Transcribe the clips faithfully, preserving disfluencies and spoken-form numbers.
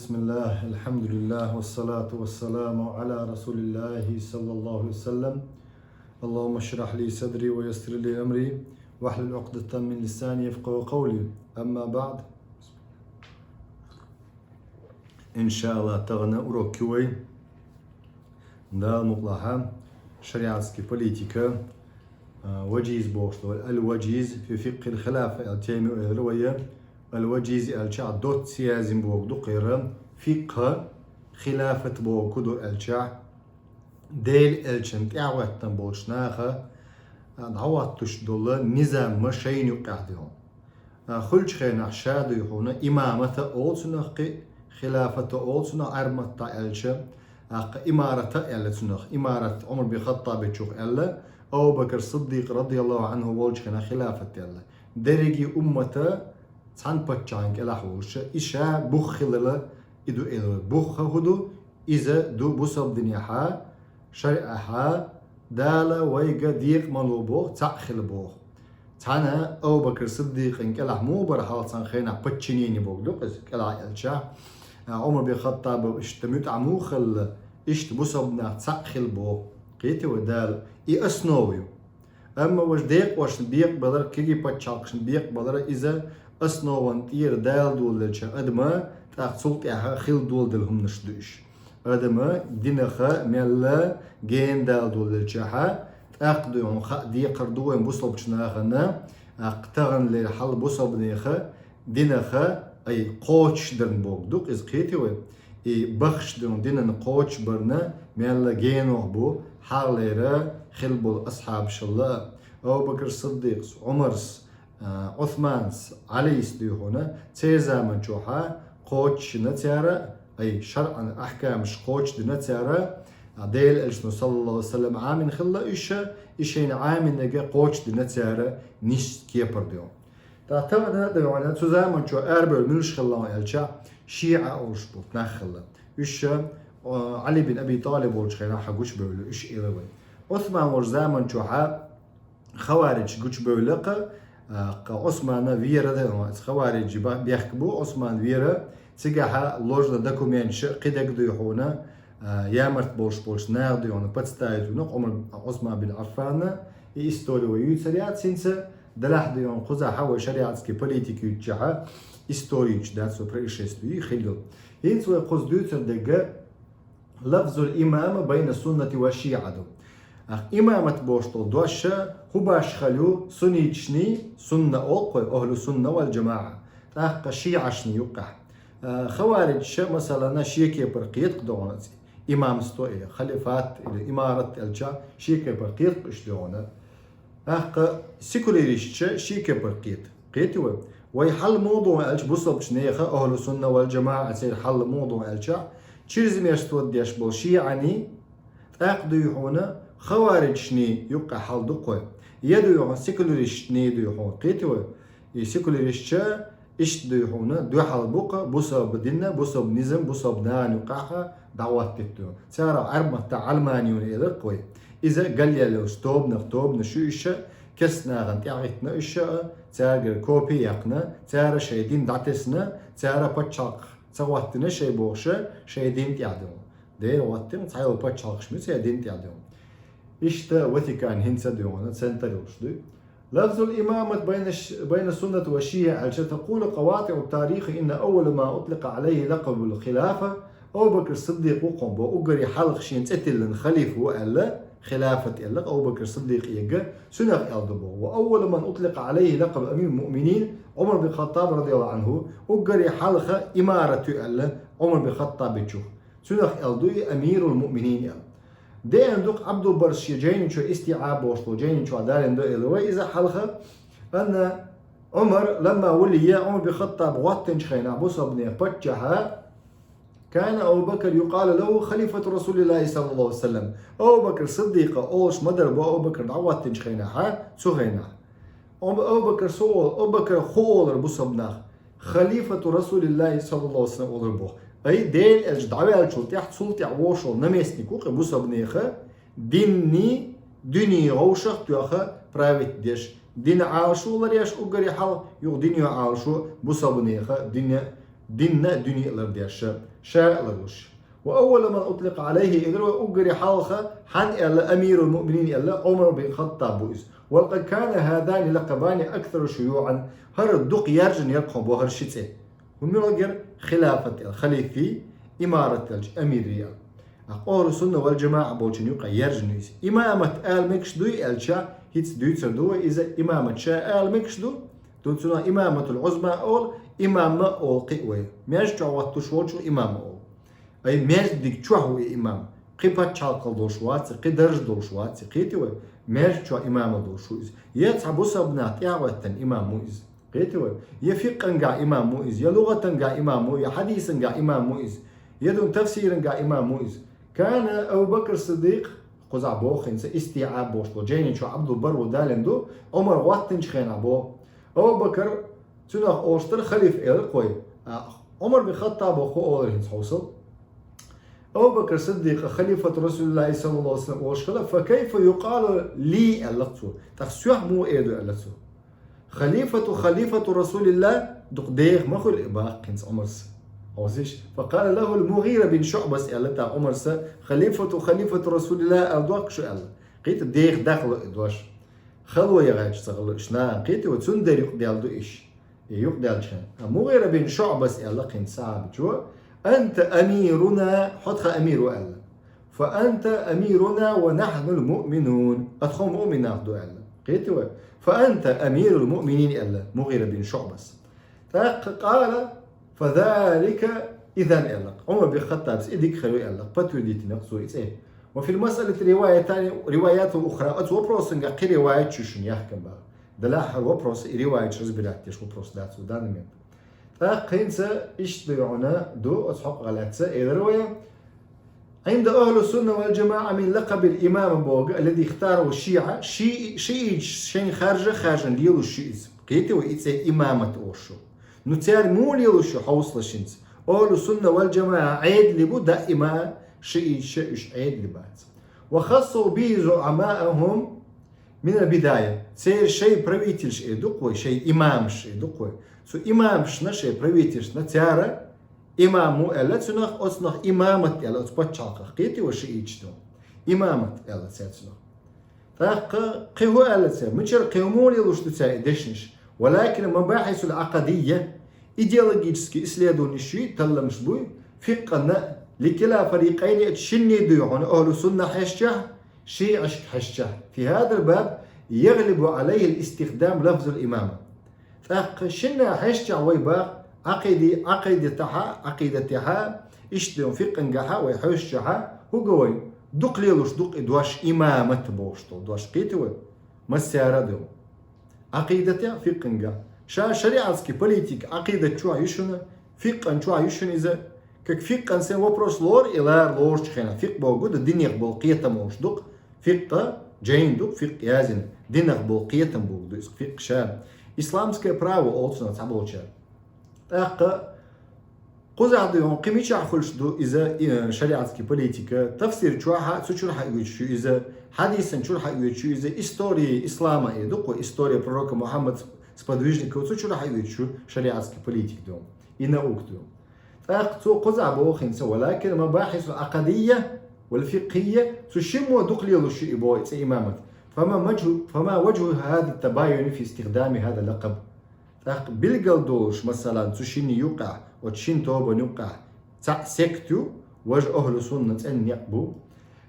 بسم الله، الحمد لله، والصلاة والسلام على رسول الله صلى الله عليه وسلم. اللهم اشرح لي صدري ويسر لي أمري واحلل عقدة من لساني يفقهوا قولي. أما بعد. إن شاء الله, тахана урок ю вай. Дала мукълахь, шариатский политика, а, ваджиз бохуш долу, аль-ваджиз фи фикъхил хилафа аьлла тема ю элира вай. Аль-ваджиз аьлча доцца язйина бохург ду кхера, фикъхӀ, хилафат бохург ду аьлча, Делан элчанна тӀаьхьахӀоьттина болчу наха, а, дӀахӀоттуш долу низам шайна юккъехь ду. А, хуьлучу хенахь ша ду хьуна имамата олу цунах кхин, хилафата олу цунах Ӏаьрбийн маттахь аьлча, тӀаккха имарата аьлла цунах. Имарат Ӏумар бин Хаттабичух аьлла, Абу Бакр Сиддикъ радияллаху Ӏанху волчу хенахь хилафат аьлла. Дерриге уммата цхьана паччахьна кӀелахь волуш, и ша бух хилла, и ду элира. Бух хӀун ду? Иза ду бусалба динехьа, шариӀатехьа, Дала вайга декъа ма ло боху, цхьаъ хила боху. Цхьана Абу Бакр Сиддикъан кӀелахь муха бара хьалха цхьана хенахь подчинение бохург ду иза, кӀелахь аьлча, а, Ӏумар бин Хаттаба иштта муьтӀахь муха хилла, иштта бусалба нах цхьаъ хила боху. Кхетий вай, Дала и основа ю. Амма важа декъошна бекъабалар, кегий пачхьалкхашна бекъабалар, иза основан тӀера Дала доладелча адама, тӀаккха цул тӀаьхьа хила доладелла хӀуманаш ду уьш. Адама динаха мелла гена Дала доладелчахьа, тӀаккха ду хьуна хаа декхар ду вайн бусалбачу нахана, тӀаккха таханлера хьал бусалбанеха динаха, ай, кхочушдарна бохург ду иза, кхетий вай. И бахча дуьйна динан кхочушбарна мелла генох бу, хьалхалера хила болу асхьабашалла, Абу Бакр Сиддикъс, Ӏумарс, а, Ӏусманс, Ӏалис ду хьуна, церан заман чохьа кхочушдина цара, ай, шарӀан ахькамаш кхочушдина цара, а, Делан элчано, саллаллаху алейхи ва саллям, Ӏамийна хилла уьш, и шайна Ӏамийнарг кхочушдина цара, нийса кепара ду. ТӀаккха тахана а ду хьуна, цу заман чохь арабевлла муьлш хилла аьлча, шиӀа олуш болу нах хилла. Уьш, а, Ӏали бин Аби ТӀалиб волчу хенахь гучубевлла уьш элира вай. Ӏусман волчу заман чохьа хаваридж гучубевлла-кх, а, кха Ӏусмана вера ду хьуна, хаваридж ба-, бехк бу, Ӏусман вера, цигахьа ложна документаш, кхидерг ду хьуна, а, ямарт болуш болчу наха ду хьуна подставить вина Ӏумар, Ӏусман бин Ӏаффана, и истори вай юьйцур яц хӀинца, делахь ду хьуна кхузахьа вай шариатский политика юьйцучехьа, истори юьйцуш дац вай, происшествие хилла йолу. ХӀинца вай кхуза дуьйцур дерг лафзул имама байна суннати ва шиӀа ду. Ахь имамат бохуш долу дош хӀун башхалла ю сунниташний, сунна олу-кх вай, ахьлу сунна вал джамаӀа, тӀаккха шиӀашний юккъехь. А, хаваридж, масалана, шен кепара кхета-кх ду хьуна цӀе. Имамство или халифат или имарат аьлча, шен кепара кхета-кх уьш ду хьуна. ТӀаккха секуляристаш шен кепара кхета. Кхетий вай? Вай хьал муха ду аьлча, бусалбачу нехан, ахьлу сунна вал джамаӀа, церан хьал муха ду аьлча, чрезмерство деш болу шиӀаний, тӀаккха ду хьуна хаваридшний юккъехь хьал ду-кх вай. Я ду хьуна секуляристшний ду хьуна. Кхетий вай? И секуляристаш иштта ду хьуна дуьхьал бу-кх бусалба динна, бусалба низам, бусалба нахана юккъехь дӀахӀоттийта ду. Царах Ӏаьрбийн маттахь Ӏалманиюн элира-кх вай. Иза галъяьлла йолчу тобанах тобанаш ю уьш, керста нахана тӀаьхьахӀиттина уьш, цаьргара копи яьккхина, цара шайн дин дӀатесна, цара пачхьалкх ца хӀоттийна шайн бохуш, шайн дин тӀехь ду. Дера хӀоттийна, цхьайолу пачхьалкхаш ма ю церан дин тӀехь ду. Иштта Ватикан хӀинца а ду хьуна, центр йолуш ду. لفظ الإمامة بين الش-، بين السنة والشيعة, аьлча, تقول قواطع التاريخ إن أول ما أطلق عليه لقب الخلافة أبو بكر الصديق ву-кх хьуна боху, уггаре хьалха шена цӀе тиллина халифа ву аьлла, хилафат аьлла Абу Бакр Сиддикъе, цунах аьлла ду боху. وأول من أطلق عليه لقب أمير المؤمنين عمر بن الخطاب رضي الله عنه, уггаре хьалха имарат ю аьлла Ӏумар бин Хаттабичух. Цунах аьлла ду и амирул муъминин аьлла. Деана ду-кх Ӏабдул-Барр шен жайни чу, ИстиӀаб бохуш долу жайни чу далийна ду элира вай иза хьалха. Анна Ӏумар, لما ولي, Ӏумар бин Хаттаб хӀоттийначу хенахь бусалбанех паччахьа, كان أبو بكر يقال له خليفة رسول الله صلى الله عليه وسلم. Абу Бакр Сиддикъа олуш ма дара боху Абу Бакр дӀахӀоттийначу хенахьа, цу хенахь. Абу Бакр со олу, Абу Бакр хӀун олура бусалба нах? خليفة رسول الله صلى الله عليه وسلم олура боху. Ай, Делан элча дӀаваьллачул тӀаьхьа цул тӀаьхьа вогӀуш волу наместник ву-кх бусалбанеха, динний, дуьненан вовшах а тоьхна править деш, динан Ӏалашо ларъеш уггаре хьалха, юха дуьненан Ӏалашо бусалбанеха, динан динна а дуьне а лардеш, ша а ларлуш. وأول من أطلق عليه, элира вай, уггаре хьалха хьан аьлла амирул муъминин аьлла, Ӏумар бин Хаттаб ву иза. ولقد كان هذان اللقبان أكثر شيوعا, хӀара дукха яржина яр тхо бохар ши цӀе. ХӀун муьлхагара? Хилафат аьлла, халифи, имарат аьлча амири аьлла. Ахьа Ахьлу-Сунна вал-ЖамаӀа болчун юкъа яржина иза. Имамат ала мегаш дуй аьлча, хӀинца дуьйцур ду вай иза, имамат ша ала мегаш ду. Дун цунах имаматул Ӏузма олу, имам ма олу кхин а вай. Маьждиг чохь хӀоттуш волчух имам олу. Ай, маьждиг чохь ву и имам. Кхин пачхьалкхал долуш вац, кхин дарж долуш вац, кхетий вай? Маьждиг чохь имамал долуш ву иза. Я цхьа бусалба нах тӀаьхьахӀоьттина имам ву иза. Кхетий вай? Я фикъхьангахь имам ву иза, я лугӀатангахь имам ву, я хьадисангахь имам ву иза, я дун тафсирангахь имам ву иза. Кана Абу Бакр Сиддикъ, кхузахь боху хӀинца, истиӀаб бохуш долу жайни чохь Абдул-Барр ву далийна ду, Ӏумар хӀоттинчу хенахь боху. Абу Бакр, цунах олуш дара халифа элира кхой. А, Ӏумар бин Хаттабах хӀун олура хӀинца хьовсал? Абу Бакр Сиддикъа халифату Расулиллахи саллаллаху алейхи ва саллям олуш хила, «Фа кайфа юкъалу ли?» аьлла цо. ТӀаккха сох муха эр ду аьлла цо. Халифату, халифату Расулиллах, дукха деха ма хуьлу и баккхинца Ӏумарса. Хьовсийша, факъала лахул Мугъира бин ШуӀбас аьлла тӀаккха Ӏумарса, халифату, халифату Расулиллах аьлла дохку шу аьлла. Кхета деха дахло и дош. Хало яхьаьча ца хало иш нахана, кхетий вай, цундела юкъадаьлла ду иш. И юкъадаьллачхьана. А Мугъира бин ШуӀбас аьлла кхин сахьабачо, «Анта амируна», хьо тхан амир ву аьлла. «Фа анта амируна ва нахьнул муъминун», а тхо муъмин нах ду аьлла. Кхетий вай? «Фа анта амирул муъминин», аьлла Мугъира бин ШуӀбас. ТӀаккха къала, «Фа залика изан», аьлла. Ӏумар бин Хаттабс и дика хир ю аьлла. Подтвердить дина цо и цӀе. «Ва фил масъалати риваятани, риваятун ухра». Оцу вопросанга кхин риваят ю шуна яхкан бара. Делахь хӀара вопрос, и риваяташ разбирать деш вопрос дац в данный момент. ТӀаккха хӀинца иштта ду хьуна ду, оцу хьокъа гӀалаьцца, элира вай. «Ӏинда ахьлу сунна вал жамаӀа мин лакъабил имама», боху, «аллази ихтараху шиӀа», ши-, шиъиташ шайн харжа, харжина лелуш ю иза. Кхетий вай и цӀе имамат олуш шу. Ну цара муха лелуш ю хьовсалаш хӀинца? Ахьлу сунна вал жамаӀа Ӏедали бу даима, шиъиташ уьш Ӏедали бац. «Ва хассу бихи зуӀамаахум минал бидая». Церан шайн правительш эр ду-кх вай, шайн имамаш эр ду-кх вай. Цу имамашна, шайн правительшна цара имам ву аьлла цунах, оцунах имамат аьлла, оцу пачхьалкхах. Кхетий вай шиъиташ ду? Имамат аьлла цара цунах. ТӀаккха кхин хӀун аьлла цара? Мичара кхин хӀун муха лелуш ду цара и дешнаш? «Валакин мабахьисул Ӏакъадия», идеологический исследованеш ю, талламаш буй, фикъхьанна, «ли кила фарикъайни», оцу шинна дуй хьуна, ахьлу сунна хьаьжча, шиъашка хьаьжча. «Фи хадал баб ягълибу Ӏалайхи истихдам лафзул имама». ТӀаккха шинна хьаьжча вай бах, Ӏакъиди-, Ӏакъидатахьа, Ӏакъидатехьа, иштта ду фикъхьангахьа вай хьаьжчахьа, хӀуга вай, дукха лелуш ду-кх и дош, имамат бохуш долу дош, кхетий вай? Массара а ду. Ӏакъидатехь, фикъхьангахь. Ша шариатский политика Ӏакъидат чохь ю шуна, фикъхьан чохь ю шуна иза. Как фикъхьан сайн вопрос лору и лара лоручу хенахь, фикъхь боху ду динех болу кхетам олуш ду-кх, фикъхьа жайн ду-кх, фикъхь язйина, динах болу кхетам боху ду иза фикъхьа ша. Исламское право олу цунах цхьаболчара. ТӀаккха кхузахь ду хьуна, кхин мичахь хуьлуш ду иза, и, шариатский политика, тафсир чохь а, цу чуьра хьаоьцуш ю иза, хьадисан чуьра хьаоьцуш ю иза, история ислама и ду-кх, история пророка Мухаммад сподвижников, цу чуьра хьаоьцуш ю шариатский политика ду, и наука ду. ТӀаккха цо кхузахь боху хӀинца, «Валакин мабахьисул Ӏакъадия вал фикъхия», цу шиммо дукха лелуш ю и боху и цӀе имамат. «Фама ваджху, фама ваджху хаза табаюни фи истихдами хаза лакъаб». ТӀаккха билгал долуш, масалан, цу шинна юккъехь, оцу шина тобанна юккъехь, цхьаъ сект ю, важа ахьлу сунна цӀена некъ бу.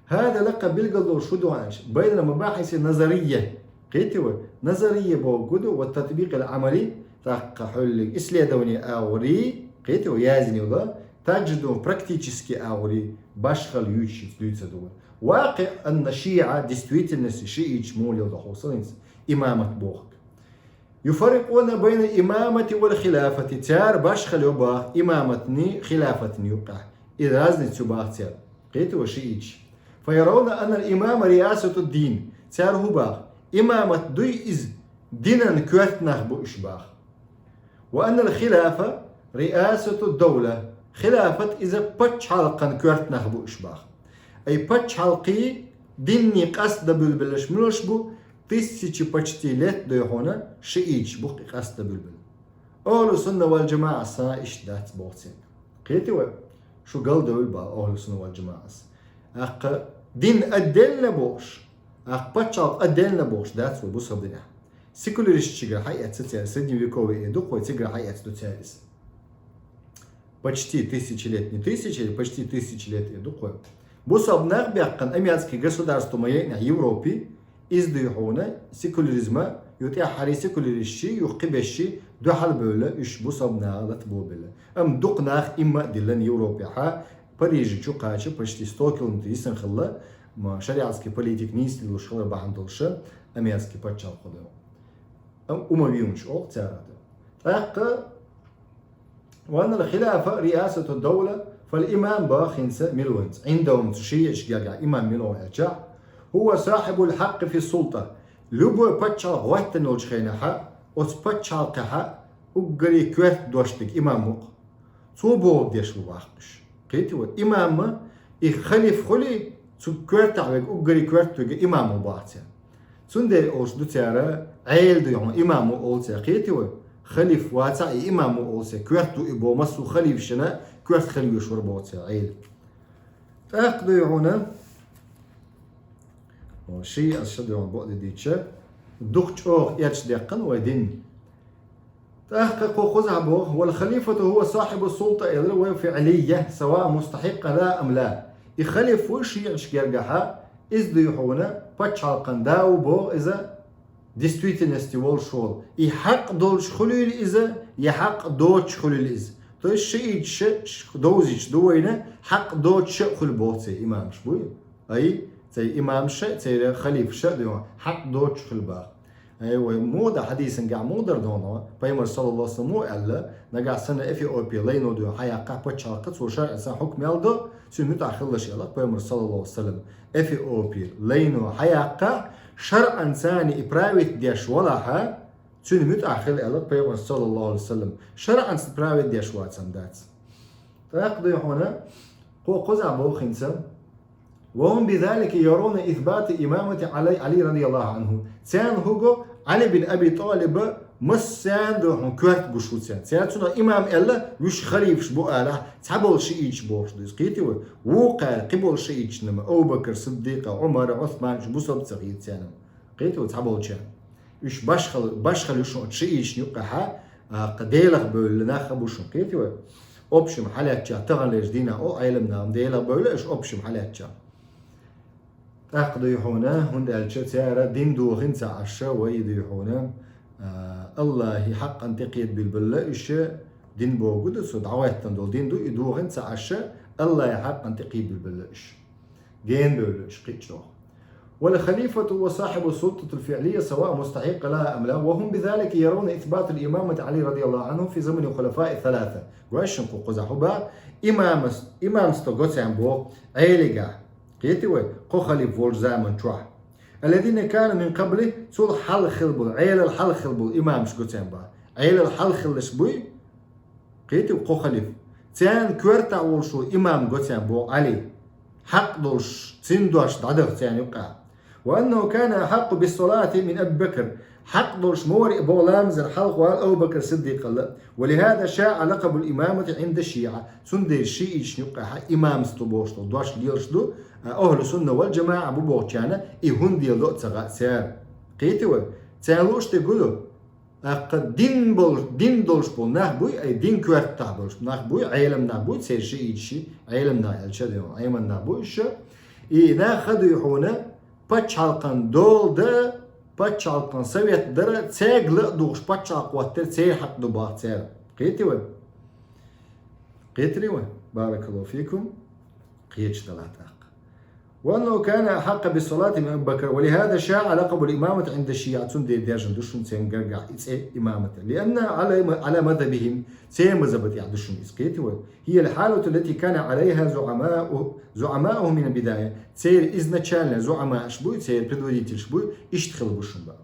ХӀада лакъаб билгал долуш хӀун ду аьлча, байна мабахьиси назария. Кхетий вай? Назария боху ду, ва татбикъил Ӏамали, тӀаккха хьуьллиг исследование агӀорий, кхетий вай, язйина йолу, также ду практически агӀорий, башхалла юьйцуш дуьйцур ду вай. Вакъиъ анна шиӀа, действительности шиъиташ муха лелла ду хьовсал хӀинца, имамат бохург. Юфаррикъуна байна имамати вал хилафати. Цара башхалла йо бах имаматни хилафатни юккъехь. И разница ю бах цара. Кхетий вай шиъиташ? Фа яравна аннал имама риасату дин. Цара хӀун бах? Имамат дуй иза, динан коьрта нах бу уьш бах. Ва аннал хилафа риасату давла. Хилафат иза пачхьалкхан коьрта нах бу уьш бах. Ай пачхьалкхий динний къасто билгалбелларш муьлш бу, тысячи почти лет ду хьуна шиъиташ бу-кх и къасто билгалбелла. Ахьлу сунна вал джамаӀа сан иштта дац боху церан. Кхетий вай? Шу галдевлла боху ахьлу сунна вал джамаӀас. ТӀаккха дин отдельно бохуш, тӀаккха пачхьалкх отдельно бохуш дац вай бусалба динехь. Секуляристаш чигара хьаэцна цара, средневековье эр ду-кх вай, цигара хьаэцна ду цара иза. Почти тысяча лет, не тысяча, почти тысяча лет эр ду-кх вай. Бусалба нах баьккхина, амиатский государство ма яйнехь Европе, иза дуй хьуна, секуляризма, ю тӀаьххьара секуляристаш, ю кхиберш дуьхьал бевлла, уьш бусалба наха лата бобелла. Амма дукха нах имма а диллина Европехьа, Париже чу кхача почти сто километр йисина хилла, ма шариатский политика нийса лелош хилар бахьана долуша, амиатский пачхьалкх ду. Амма умавиюнаш олу царах ду. ТӀаккха وأن الخلافة رئاسة الدولة، فالإمام боху хӀинца мила ву хӀинца. عندهم цу шиӀаш гергахь имам мила ву аьлча, هو صاحب الحق في السلطة. Любой пачхьалкх хӀоьттина йолчу хенахьа, оцу пачхьалкхехьа уггаре коьрта дош дерг имам ву-кх. Цо бохург деш ву боху уьш. Кхетий вай? Имам, и халиф хуьлий, цу коьртахь верг, уггаре коьрта верг имам ву боху цара. Цундела олуш ду цара, Ӏела дуй хьуна имам ву олу цара, кхетий вай? Халиф вацахь и имам ву олу цара, коьрта ву и боху, массо а халифашна коьрта хила везаш вара боху цара Ӏела. ТӀаккха дуй хьуна, о, шиъа аса ша дуй хьуна бакъдерг дийцича, дукха чӀогӀа эцаш даьккхина вай дин. ТӀаккха кху кхузахь боху, والخليفة هو صاحب السلطة элира вай فعلية، سواء مستحقة لها أم لا. И халиф ву шиъаш гергахьа, иза дуй хьуна пачхьалкхан да ву боху иза, действительности волуш волу. И хьакъ долуш хуьлийла иза, я хьакъ доцуш хуьлийла иза. То есть шиъиташ ш-, довзийта ду вайна, хьакъ доцуш а хуьлу боху церан имамаш буй. Ай, церан имамаш а, церан халифаш а дуй хьуна, хьакъ доцуш хуьлу боху. Ай, вай муха дан хьадисан гахь муха дара дуй хьуна, пайхамар саллаллаху алейхи ва саллям муха аьлла, нагахь санна Эфиопе лайно дуй хьуна хьаяккхахь пачхьалкх, цо шарӀан сан хьукм ял до, цуьнан муьтӀахь хила аьлла пайхамар саллаллаху алейхи ва саллям. Эфиопе лайно хьаяккхахь, шарӀан царна и править деш валахьа, цуьнан муьтӀахь хила аьлла пайхамар саллаллаху алейхи ва саллям. ШарӀан сан править деш вацам дац. ТӀаккха дуй хьуна, кху кхузахь боху хӀинца, وهم بذلك يرون إثبات إمامة علي، علي رضي الله عنه. Царна хӀун го, Ӏали бин Аби ТӀалиба массарна дуй хьуна коьрта гуш ву царна. Цара цунах имам аьлла, уьш халифаш бу алахь, цхьаболу шиъиташ бохуш ду иза. Кхетий вай? Вукхара кхиболу шиъиташна ма, Абу Бакр Сиддикъа, Ӏумара, Ӏусмана, уьш бусалба ца хета царна. Кхетий вай, цхьаболчарна. Уьш башхал-, башхалла ю шуна шиъиташна юккъехьа, а, кху Делах бевлла нах а бу шуна. Кхетий вай? Общем хьалаьцча, таханлерчу дийнахь о, Ӏелам наха Делах бевлла, уьш общем хьалаьцча. ТӀаккха дуй хьуна, хӀунда аьлча цара дин дохийна ца Ӏаш, вай дуй хьуна, а, Аллахьан хьакъан тӀекхетабилбелла уьш, дин бохург ду, цо дӀахӀоьттина долу дин ду, и дохийна ца Ӏаш, Аллахьан хьакъан тӀекхийбилбелла уьш. Гена бевлла уьш кхин а чӀогӀа. والخليفة هو صاحب السلطة الفعلية سواء مستحق لها أم لا، وهم بذلك يرون إثبات الإمامة علي رضي الله عنه في زمن الخلفاء الثلاثة. Гой шуна кху кхузахь хӀун боху, имамас-, имамство го царна боху, Ӏелигахь. Кхетий вай, кхо халиф волчу заман чохь. الذين كانوا من قبله, цул хьалха хилла болу, Ӏелал хьалха хилла болу имамаш го царна боху. Ӏелал хьалха хилларш буй, кхетий вай, кхо халиф. Царна коьртахь волуш волу имам го царна боху Ӏали. Хьакъ долуш, цуьнан дош дӀадаха царна юккъехь. وأنه كان أحق بالصلاة من أبي بكر. Хьакъ долуш ма вара и боху ламазна хьалха вала Абу Бакр Сиддикъалла. ولهذا شاع لقب الإمامة عند الشيعة. Цундела шиъиташна юккъехьа имамство бохуш долу дош лелаш ду, а, ахьлу сунна вал джамаӀа бу бохучарна и хӀунда лело а ца хаьа цара. Кхетий вай? Царна лууш дерг хӀун ду? ТӀаккха дин болуш, дин долуш болу нах буй, ай, дин коьртахь болуш нах буй, Ӏелам нах буй, церан шиъиташ, Ӏелам нах аьлча а, Ӏелам нах буй уьш. И нах хӀун дуй хьуна, пачхьалкхан дола дан, пачхьалкхан совет дан, цаьрга ла а духуш пачхьалкх хӀоттар церан хьакъ ду боху цара. Кхетий вай? Кхетарий вай? Баракаллаху фикум. Кхеташ далахь тӀаккха. وأنه كان أحق بالصلاة من أبي بكر، ولهذا شاع لقب الإمامة عند الشيعة. Цундела даьржина ду шуна церан гергахь и цӀе имамата. لأن على م-، على مذهبهم, церан мазхӀаба тӀехь ду шуна иза, кхетий вай. هي الحالة التي كان عليها زعماء، زعماؤهم من البداية. Церан изначально зуӀамааш буй, церан предводительш буй, иштта хилла бу шуна боху.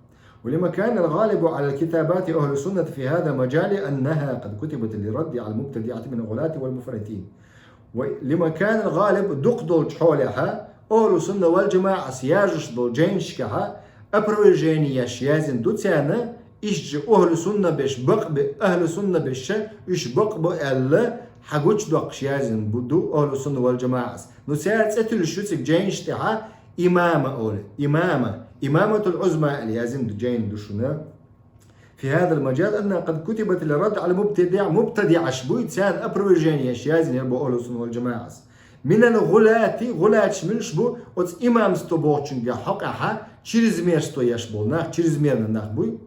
ولما كان الغالب على الكتابات أهل السنة في هذا المجال أنها قد كتبت للرد على المبتدعة من الغلاة والمفرطين. ولمكان الغالب, дукхах долчу хьолехьа, ахьлу сунна вал джамаӀас яздеш долу жайнашкахьа опровержение еш яздина ду царна, Иштта ахӀлу сунна берш бакъ бе, ахӀлу сунна берш уьш бакъ бу аьлла, хьагучадоккхуш яздина бу ду ахӀлу сунна вал джамаӀас. Ну, цара цӀе туьллуш ю цига жайнаш тӀехьа имама олу. Имама. Имаматул Ӏузма аьлла яздина ду жайна ду шуна. في هذا المجال أنها قد كتبت للرد على المبتدع, мубтадиӀаш буй, царна опровержение еш яздинарг бу ахӀлу сунна вал джамаӀас. Минал гӀулати, гӀулаташ муьлш бу, оцу имамство бохучуьнга хьокъехьа чрезмерство еш болу нах, чрезмерно нах буй.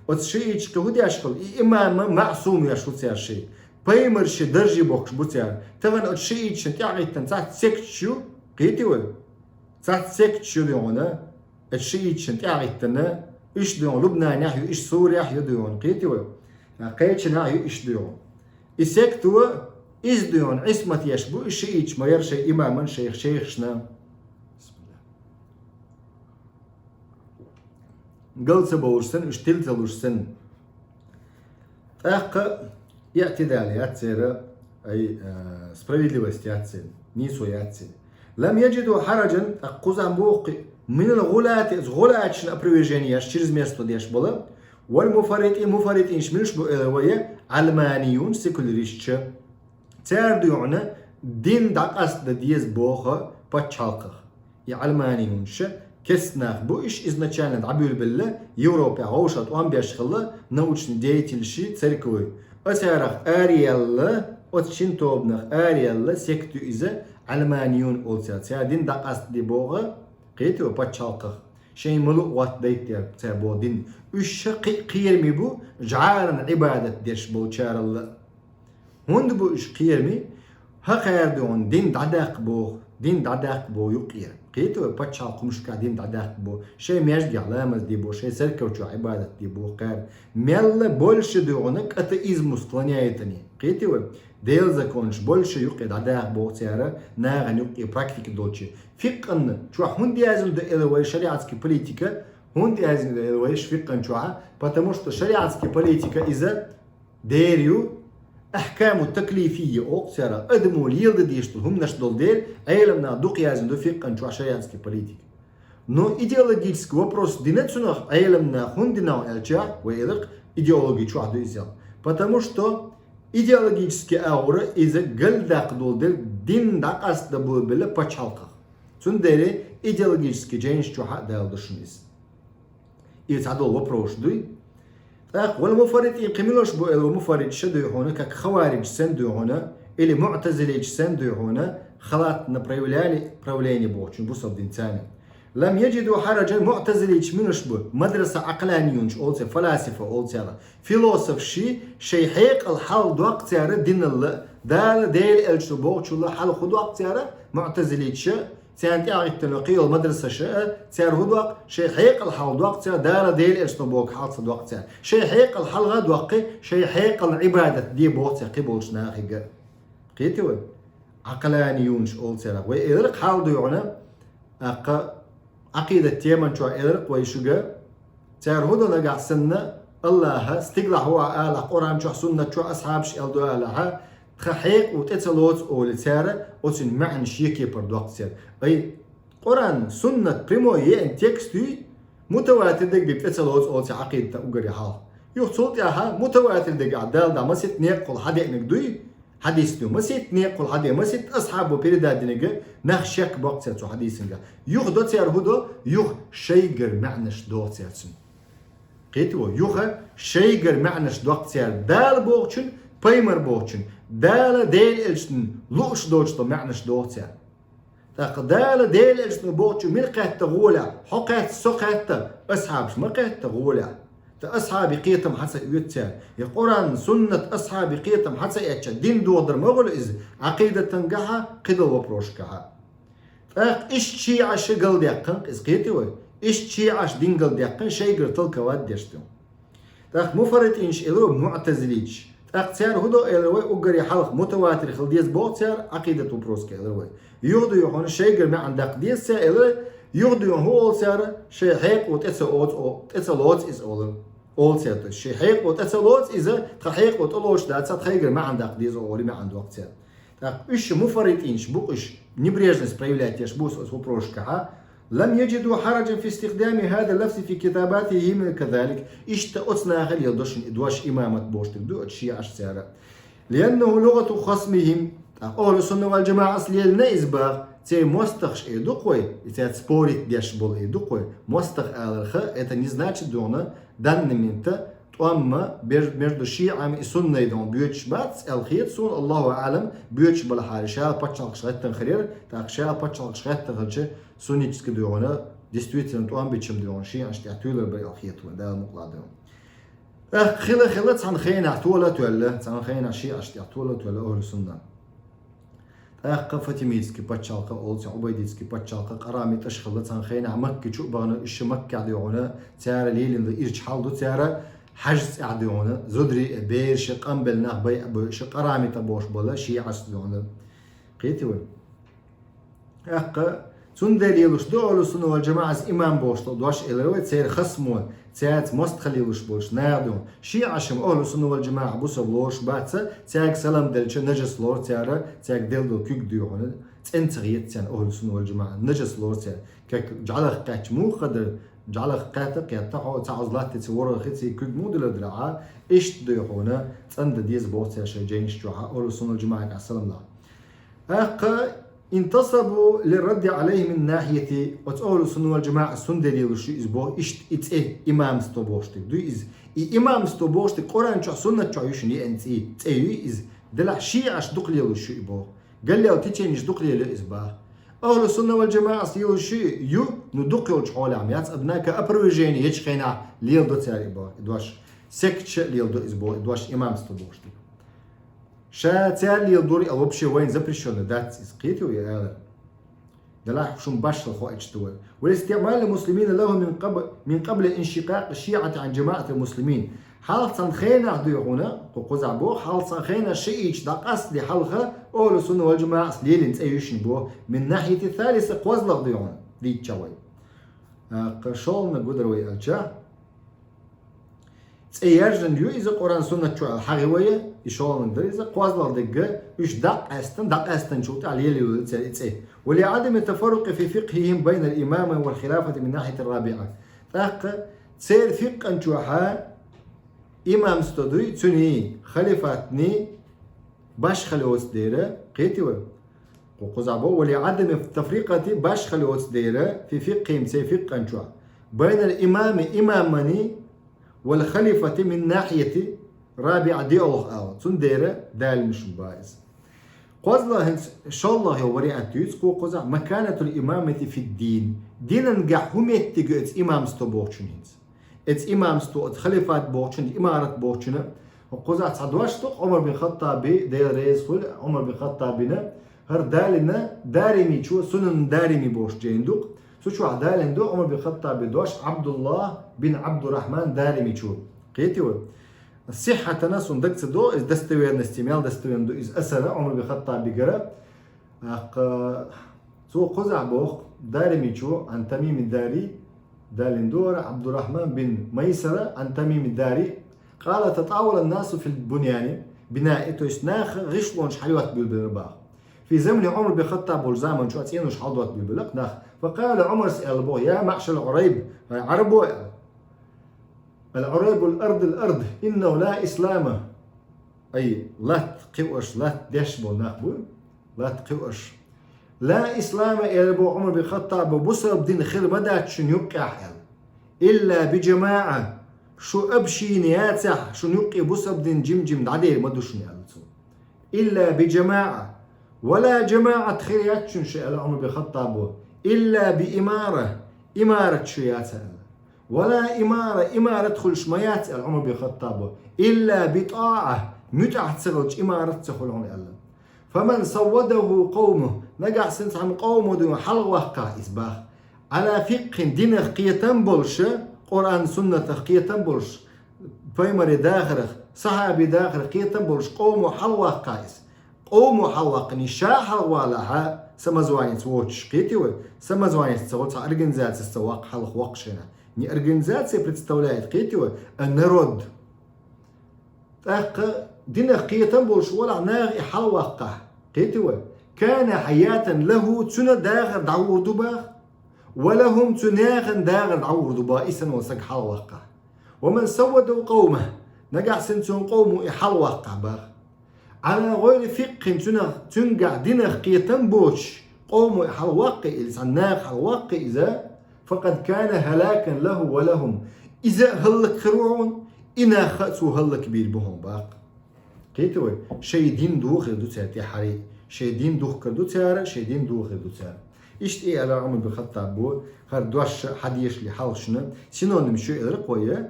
Оцу шииташка хӀун деш хила, и имам маъсум еш ву цара шиъ. Пайхамарши даржий бохкуш бу цара. Тахана оцу шииташна тӀаьхьахӀиттина цхьацца секташ ю, кхетий вай? Цхьацца секташ ю дуьйхьуна, оцу шииташна тӀаьхьахӀиттина, иштта дуьйхьуна Лубнанехь ю, иштта Сурехь ю дуьйхьуна, кхетий вай? Кхечанахь ю иштта дуьйхьуна. И секто иза дуьйхьуна Ӏисмат еш бу, и шииташ ма яра шайн имаман шайх шайхашна. Гал ца бовлуш санна, уьш тила ца луш санна. ТӀаккха иътидал яц церан, ай, а, справедливость яц церан, нийсо яц церан. Лам яджиду хьараджан, тӀаккха кхузахь боху кхин, минал гӀулати, иза гӀулаташна опровержение еш, чрезмерство деш бала, вал муфарритӀи, муфарритӀинаш муьлш бу элира вай, Ӏалманиюн, секулярисча. Цара дуьйхьуна дин дӀакъастадан деза боху пачхьалкхах. И Ӏалманиюнаш кестта нах бу, уьш изначально дӀабуьйлабелла, Европехь вовшах тӀом беш хилла научный деятельши, церковой. Оцарах араяьлла, оцу шина тобанах араяьлла сект ю иза, Ӏалманиюн олу цара. Цара дин дӀакъастаде боху, кхетий вай, пачхьалкхах. Шайн ма луъу гӀоттадайта дера цара боху дин. Уьш ша кхин а кхераме бу, жӀаран Ӏибадат деш болчаралла. ХӀунда бу уьш кхераме? ХӀокхара дуьйхьуна дин дӀадаккха боху, дин дӀадаккха боху юккъера. Кхетий вай, пачхьалкхан хӀумнашкахь дин дӀадаккха боху, шайн маьждигехь ламаз де боху, шайн церков чохь Ӏибадат де боху кхара. Мелла больше дуьйхьуна к атеизму склоняют они. Кхетий вай, Делан законаш больше юккъе дӀадаха боху цара, нахана юккъе практика долчу. Фикъхьан чохь хӀунда яздина ду элира вай шариатский политика, хӀунда яздина ду элира вай фикъхьан чохь, потому что шариатский политика иза дера ю, ахькаму таклифия олу цара, адамо леладан дезаш долу хӀуманаш долу дела, Ӏеламнаха дукха яздина ду фикъхьан чохь шариатский политика. Но идеологический вопрос дина цунах Ӏеламнаха, хӀунда дина аьлча, вай элира-кх, идеологи чохь ду иза. Потому что идеологически агӀора иза галдаккха долу дела дин дӀакъастадан буьйлабелла пачхьалкхах. Цундела идеологически жайнаш чохь а дала ду шуна иза. И цхьадолу вопросаш дуй. ТӀаккха вал муфарритӀин кхин муьлш бу элира вай муфарритӀаш дуьйхьуна, как хавариджаш санна дуьйхьуна, или муътазиличаш санна дуьйхьуна, халатна проявляли, проявление бохучун бусалба динца. Лам яджиду хьараджан, муътазиличаш муьлш бу, мадраса Ӏакъланиюнаш олу цара, фаласифа олу цара. Философши шайн хьекъал хьалха доккху цара диналла, Дала, Делан элчано бохучулла хьалха хӀун доккху цара, муътазиличаша, царна тӀаьхьахӀиттина кхин йолу мадрасаша, цара хӀун доккху, шайн хьекъал хьалха доккху цара, Дала, Делан элчано боху хьалха ца доккху цара. Шайн хьекъал хьалха а доккхий, шайн хьекъална Ӏибадат де боху цара кхин болчу нахе а. Кхетий вай? Ӏакъланиюнаш олу царах. Вай элира-кх хьалха дуьйхьуна, тӀаккха Ӏакъидат теман чохь элира-кх вай шуьга, цара хӀун до нагахь санна, Аллаха стигалахь ву алахь, Къуръан чохь, суннат чохь, асхьабаша аьлла ду алахьа, тхан хьекъо тӀе ца лоцу олий цара, оцун маьӀна шен кепара доккху цара. Ай, Къуръан, суннат, прямой еана текст юй, мутаватир дерг бен тӀе ца лоцу олу цара Ӏакъидатан уггаре хьалха. Юха цул тӀаьхьа мутаватир дерг ахь Дала дӀа масийтта некъахула хьадеъниг дуй, хьадис ду, масийтта некъахула хьаде, масийтта асхьабо передать динарг, нах шек боккху цара цу хьадисангахь. Юха до цара хӀун до, юха шайгара маьӀнаш доху цара цуьнан. Кхетий вай, юха шайгара маьӀнаш доккху цара. Дала бохучун, пайхамар бохучун, Дала, Делан элчанан лууш доцуш долу маьӀнаш доху цара. ТӀаккха Дала, Делан элчано бохучун мила кхетта гӀолехь, хьо кхетта, со кхетта, асхьабаш ма кхетта гӀолехь. Ткъа асхьабий кхетам хьан ца оьцу цара? Я Къуръан, суннат, асхьабий кхетам хьан ца эцча, дин дохадар ма хуьлу иза, Ӏакъидатангахьа, кхидолу вопросашкахьа. ТӀаккха иштта шиӀаша галдаьккхина-кх иза, кхетий вай? Иштта шиӀаша дин галдаьккхина, шайгара толковать деш ду. ТӀаккха муфарритӀинаш элира вай муътазилиташ. ТӀаккха цара хӀун до элира вай, уггаре хьалха мутаватир хила деза боху цара, Ӏакъидат вопроске элира вай. Юха дуй хьуна шайгара маьӀна даккха деза цара элира, юха дуй хьуна хӀун олу цара, шайн хьекъо тӀе ца оцу, о-, тӀе ца лоцу иза олу. Олу цара, то есть шайн хьекъо тӀе ца лоцу иза, тхан хьекъо тӀе лоцуш дац, тхайгара маьӀна даккха деза олий маьӀна доккху цара. ТӀаккха уьш муфарритӀинаш бу-кх уьш, небрежность проявлять еш бу оцу вопросашкахьа, لم يجدوا حرجا في استخدام هذا اللفظ في كتاباتهم كذلك. Иштта оцу наха леладо шуна и дош имамат бохуш дерг ду оцу шиӀашца цара. لأنه لغة خصمهم. ТӀаккха ахӀлу сунна вал джамаӀас лелийна иза боху, церан мостагӀаша эр ду-кх вай, и цаьрца спорить деш болу эр ду-кх вай. МостагӀа аларх, это не значит, дуьхьал, данный момент тӀом между, между шиӀами и суннай дуьхьал боьдуш бац аьлла хета суна, Аллаху аӀлам, боьдуш балахьара, ша пачхьалкхаш гӀеттина хир яра, тӀаккха ша пачхьалкхаш гӀеттина хилча, суннитский дуьхьал, действительно, тӀом бича дуьхьал шиӀашна тӀехь туьйлур бара аьлла хета вайна, Дала мукъ лахь дуьхьал. ТӀаккха хила-хила цхьана хенахь тола а тоьлла, цхьана хенахь шиӀашна тӀехь тола а тоьлла ахӀлу сунна. ТӀаккха фатимитский пачхьалкх а олу, цхьа Ӏубайдитский пачхьалкх а, къарамитӀаш а хилла, цхьана хенахь Макка чу а бахана, уьш Маккахь дуьхьал, цара лелийна ирча хьал ду, цара хьажа цӀехь дуьхьал, зударий а, бераш а, къамбелла нах, байа а бой, уьш къарамитӀа бохуш болу шиӀашца дуьхьал. Кхетий вай? ТӀаккха цундела лелош ду ахӀлу сунна вал джамаӀас имам бохуш долу дош, элира вай, церан хасмо, цаьрца мостагӀалла лелош болчу наха ду. ШиӀаш-м ахӀлу сунна вал джамаӀа бусалба лоруш бац, цаьрга салам делча нажас лору цара, цаьрга делла долу куьг дуьхьал, цӀена ца хета царна ахӀлу сунна вал джамаӀа, нажас лору цара. Как жӀаьлах кхаьчча муха хадара, жӀаьлах кхетта, кхетта хьо, цхьа хьоза латтица, ворхӀ хица, и куьг муха дилар дара, Ӏа, иштта дуьхьал, цӀена дан деза боху цара шайн жайнаш чохь, ахӀлу сунна вал джамаӀа салам лахь. ТӀаккха انتصبوا للرد عليه من ناحية, оцу ахӀлу сунна вал джамаӀа цундела лелош ю иза боху, иштта и цӀе имамство бохуш дерг ду иза. И имамство бохуш дерг Къуръан чохь, суннат чохь ю шуна еана цӀе, цӀе ю иза. Делахь шиӀаш дукха лелош ю и боху. Галлел теченеш дукха лелайо иза боху. АхӀлу сунна вал джамаӀас лелош ю, ну дукха йолчу хьолехь яц, однако опровержение ечу хенахь леладо цара и боху, и дош. Секташа леладо иза боху, и дош имамство бохуш дерг. Ша цара леладора аьлла вообще вайна запрещённый дац иза, кхетий вай, и алар. Делахь шуна башхалла хоуьйтуш ду вай. والاستعمال المسلمين له من قبل، من قبل انشقاق الشيعة عن جماعة المسلمين. Хьалха цхьана хенахь дуьхьал, кху кхузахь боху, хьалха цхьана хенахь шиӀиташ дӀакъастале хьалха, ахӀлу сунна вал джамаӀас лелийна цӀе ю шуна боху, من ناحية الثالثة, кхозлагӀа дуьхьал, дийцича вай. ТӀаккха шолгӀаниг гудар вай аьлча, цӀе яржина ю иза Къуръан-суннат чу аьлла хьагӀи вай, и шолгӀаниг дара иза, кхозлагӀа дерг, уьш дӀакъаьстина, дӀакъаьстинчул тӀаьхьа лелайо цара и цӀе. ولعدم التفرق في فقههم بين الإمامة والخلافة من ناحية الرابعة. ТӀаккха церан фикъан чохь имамство дуй, цуьнан халифатан башхалла йоцу дела, кхетий вай? Кху кхузахь боху, ولعدم التفرقة, башхалла йоцу дела, في فقههم, церан фикъан чохь, بين الإمامة, имаман, والخليفة من ناحية الرابعة, диъолгӀа ала. Цундела далийна шуна боху иза. КхозлагӀа, хӀинца шоллагӀа йолу вариант дуьйцу кху кхузахь, مكانة الإمامة في الدين. Динан гахь хӀун меттиг ю оцу имамство бохучун хӀинца? Оцу имамство, оцу халифат бохучун, имарат бохучун, кхузахь цхьа дош ду, Ӏумар бин Хаттаби, Дела реза хуьлда, Ӏумар бин Хаттабина, хӀара далийна Даримичо, Сунан Дарими бохуш жайна ду-кх. Цу чохь далийна ду Ӏумар бин Хаттаби дош Ӏабдуллах бин Ӏабдурахьман Даримичо. Кхетий вай? Сихьатана суна дага ца до, иза достоверности, мел достоверно ду иза асара Ӏумар бин Хаттабигара. ТӀаккха цо кхузахь боху, Даримичо, عن تميم الداري, далийна ду хӀара, Ӏабдурахьман бин Майсара, عن تميم الداري, قال: تطاول الناس في البنيان, بناء, то есть наха гӀишлонаш хьалайотта билбелира боху. في زمن عمر بن الخطاب, волчу заманчохь цӀенош хьалайотта билбелира нах. فقال عمر, аьлла боху: يا معشر العريب, хӀай Ӏарбой, аьлла. العريب الأرض الأرض، إنه لا إسلام. Ай, латта кхиош, латта деш болу нах бу, латта кхиош. لا إسلام, аьлла боху Ӏумар бин Хаттаба, бусалба дин хир ма дац шуна юккъехь, аьлла. إلا بجماعة, шу община яцахь, шуна юккъе бусалба дин жим-жим дӀадер ма ду шуна, аьлла цо. إلا بجماعة. ولا جماعة хир яц шуна шу, аьлла Ӏумар бин Хаттаба. إلا بإمارة, имарат шу яц, аьлла. ولا إمارة, имарат хуьлуш ма яц, аьлла Ӏумар бин Хаттаба. إلا بطاعة, муьтӀахь ца хилча имарат ца хуьлу хьуна, аьлла. فمن سوده قومه, нагахь санна цхьамма къомо дуьйна хьалхаваккхахь иза боху. على فقه, динах кхетам болуш, Къуръан-суннатах кхетам болуш, пайхамаран дахарах, сахьабийн дахарах кхетам болуш къомо хьалхаваккхахь иза. Къомо хьалхаваккхина, ша хьалхавалахь, самозванец воцуш, кхетий вай? Самозванец ца волу, цхьа организацис ца ваккха, хьалхавоккхуш хенахь. Не организация представляет, кхетий вай, а народ. ТӀаккха динах кхетам болуш валахь, наха и хьалхаваккхахь, кхетий вай? كان حياة له, цуьнан дахар дӀагӀур ду боху. ولهم, цу наьха дагӀар дӀагӀур ду бах, и санна вола саг хьалхаваккхахь. ومن سود قومه, нагахь санна цун къомо и хьалхаваккхахь бах. على غير فقه, цунах, цуьнгахь динах кхетам боцуш, къомо и хьалхаваккхий, или цхьана наха хьалхаваккхий иза, فقد كان هلاكا له ولهم. Иза а хӀаллакьхир ву хьуна, и нахха а цо хӀаллакбийр бу хьуна бах. Кхетий вай? Шайн дин дохийр ду цара тӀаьххьара, шайн дин духкар ду цара, шайн дин дохийр ду цара. Иштта и аьлла Ӏумар бин Хаттабо, хӀара дош а хьадешале хьалха шуна, синонимаш ю элира-кх вай,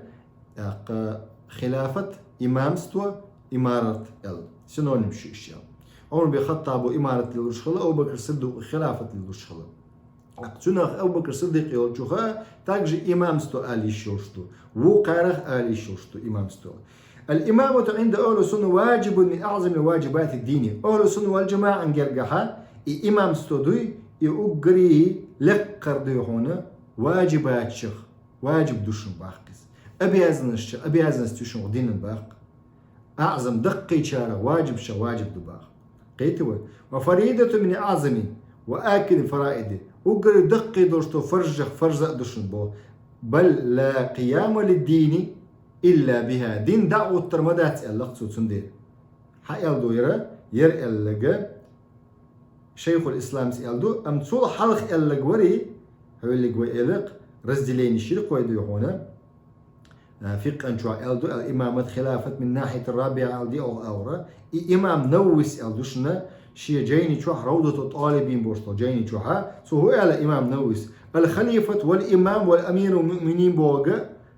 тӀаккха хилафат, имамство, имарат аьлла. Синонимаш ю уьш аьлла. Ӏумар бин Хаттабо имарат лелош хилла, Абу Бакр Сиддикъо хилафат лелош хилла. ТӀаккха цунах Абу Бакр Сиддикъ йолчух а, также имамство ала йиш йолуш ду. Вукхарах ала йиш йолуш ду имамство. الإمامة عند أهل السنة واجب من أعظم واجبات الدين. Ахьлу сунна вал джамаӀан гергахьа и имамство дуй, и уггаре лекхара дуй хьуна ваджибатех, ваджиб ду шуна бах иза. Обязанностех, обязанность ю шуна динан бах. АӀзам даккхийчарах, ваджибашех ваджиб ду бах. Кхетий вай? وفريضة من أعظم وآكد الفرائض. Уггаре даккхий долуш долу фарзашех фарз а ду шуна бо. بل لا قيام للدين إلا بها. Дин дӀа а гӀуттар ма дац аьлла-кх цо цундела. Хьан аьлла ду яра? Яра аьлларг Шайхул Исламс аьлла ду, амма цул хьалха аьлларг вара, хьоьллиг вай элира-кх, разделени ширкхой дуй хьуна. А, фикъхӀан чохь аьлла ду, ал-имамат хилафат мин нахьият рабиа аьлла ди оха агӀора. И имам Нававис аьлла ду шуна, шен джайни чохь Равдату ТӀалибин бохуш долу джайни чохьа, цо хӀу аьлла имам Нававис: «Ал-халифат вал имам вал амиру муъминин» боху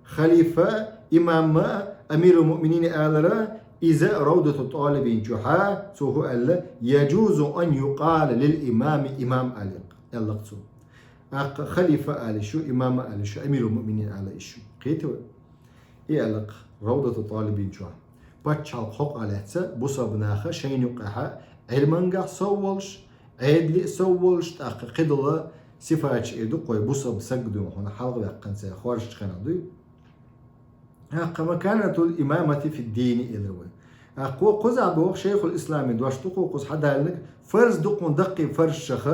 халифа, имам, амиру муъминин алара, иза Равдату ТӀалибин чохьа, цо хӀу аьлла: «Яджузу ан юкъала лил имами имам», аьлла, аьлла цо. ТӀаккха халифа ала йиш ю, имама ала йиш ю, амирул муъминин ала йиш ю. Кхетий вай? И аьлла-кх Равдату ТӀалибин чохь. Пачхьалкх хьокъехь лаьцна бусалба наха шайна юкъехьа Ӏилмангахь сов волуш, Ӏедале а сов волуш, тӀаккха кхидолу сифаташ эр ду-кх вай бусалба саг дуй хьуна хьалхаваьккхинца хоржучу хенахь дуй. ТӀаккха маканатул имамати фид-дини элира вай. ТӀаккха кхузахь боху Шайхул Исламин дош ду-кх кхуза хьадаллинарг, фарз ду-кх хьуна даккхий фарзашех,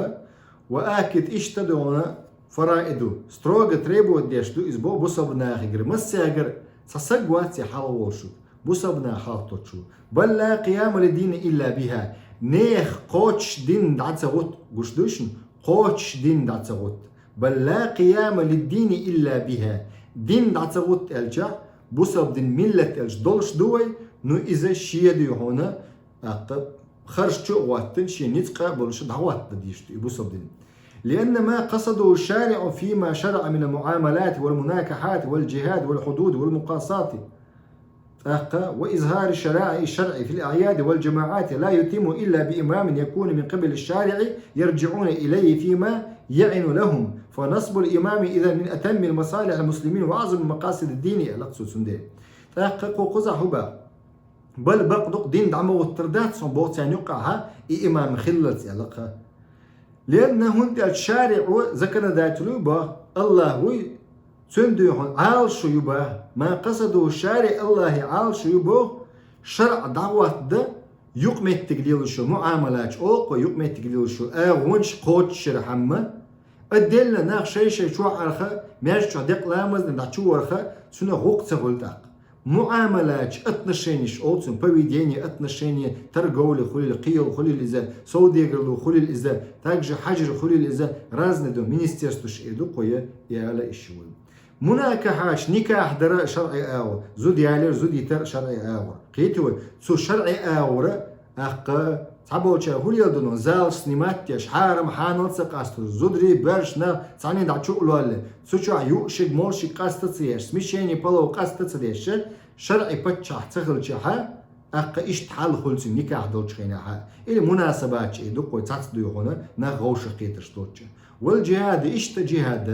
ва акид иштта дуй хьуна фараиду, строго требовать деш ду иза боху бусалба нахигара, массаьргара, цхьа саг вац и хьалха волуш ву, бусалба наха хьалха тоттуш ву. Бал ла къияма лиддини илла биха. Нехан кхочуш дин дӀа ца гӀутту, гуш дуй шуна, кхочуш дин дӀа ца гӀутту. Бал ла къияма лиддини илла биха. Дин дӀа ца гӀутту аьлчахь, бусалба дин миллат аьлча долуш ду вай, ну иза шен дуй хьуна, тӀаккха харш чу а гӀоттина, шен ницкъ а болуш дӀагӀотта дезаш ду и бусалба дин. لأن ما قصده الشارع فيما شرع من المعاملات والمناكحات والجهاد والحدود والمقاصات. ТӀаккха: وإظهار شرائع الشرع في الأعياد والجماعات لا يتم إلا بإمام يكون من قبل الشارع يرجعون إليه فيما يعن لهم، فنصب الإمام إذا من أتم مصالح المسلمين وأعظم مقاصد الدين. Лаксу цундела. ТӀаккха кху кхузахь хӀу баха? Бал бакъ ду-кх дин дӀа ма гӀуттур дац хьуна боху царна юккъехьа и имам хиллалц аьлла-кх. Лен хӀунда аьлча шариӀу, законодателю ю боху, АллахӀ вуй, цуьнан дуй хьуна Ӏалашо ю боху, ма къасаду шариӀ АллахӀи Ӏалашо ю боху, шарӀ дӀагӀоттадан юкъаметтиг лелаш йолу муӀамалаташ, оха юкъаметтиг лелаш йолу агӀонаш кхочушъярхьама, а делла нах шай-шай чохь арха, маьждиг чохь декъа ламазна дӀа чу варха, цуьнан гӀуллакх ца хуьлу тӀаккха. МуӀамалаташ, отношенеш олу цунна, поведение, отношение, торговля хуьлийла, кхийолу хуьлийла иза, совдегарло хуьлийла иза, также хьажар хуьлийла иза, разный ду, министерствош эр ду кхуья, и ала иша вуй. Мунакахьаш, никахь дара шарӀи агӀо, зуда ялар, зуда йитар шарӀи агӀо. Кхетий вай, цу шарӀи агӀора, тӀаккха цхьаболчара хӀу леладо, залаш снимать деш, хьарам хьанал ца къастор, зударий, боьршна цхьаьна дӀа чу а лолла, цу чохь юушиг, молшиг къаста ца еш, смешение полов къаста ца деш, шарӀи паччахь ца хилчахьа, тӀаккха иштта хьал хуьлу цуьнан никахь долчу хенахьа, или мунасабаташ эр ду кхуья цхьацца дуй хьуна, нах вовшах кхетарш доцуча. Вал джихӀад, иштта джихӀад.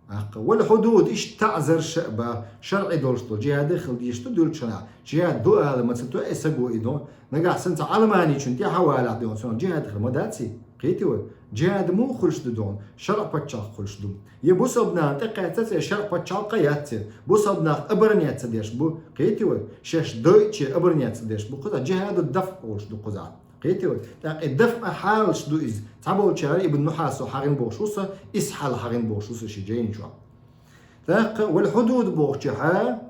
ТӀаккха вал хьудуд, иштта таӀзарш а боху, шарӀи долуш долу джихӀад а хила дезаш ду дуьллучу хенахь. ДжихӀад ду ала ма ца тоьа, и саго и ду. Нагахь санна цхьа Ӏаламаничунна тӀаьхьа валахь дуй хьуна, цунах джихӀад хир ма дац и. Кхетий вай? ДжихӀад муха хуьлуш ду дуй хьуна? ШарӀ паччахь хуьлуш ду. Я бусалба нахана тӀекхаьчна ца, я шарӀ паччахь кхаьчна ца, бусалба нах оборонять ца деш бу. Кхетий вай? Шаьш дойче оборонять ца деш бу. Кхузахь джихӀаду дафӀ олуш ду кхузахь. Кхетий вай? ТӀаккха и дафӀ хьалаш ду иза. Цхьаболчара Ибн Нухьаса хьагӀин бохуш ву со, исс хьал хьагӀин бохуш ву со ши жайна чохь. ТӀаккха вал хьудуд бохучехьа,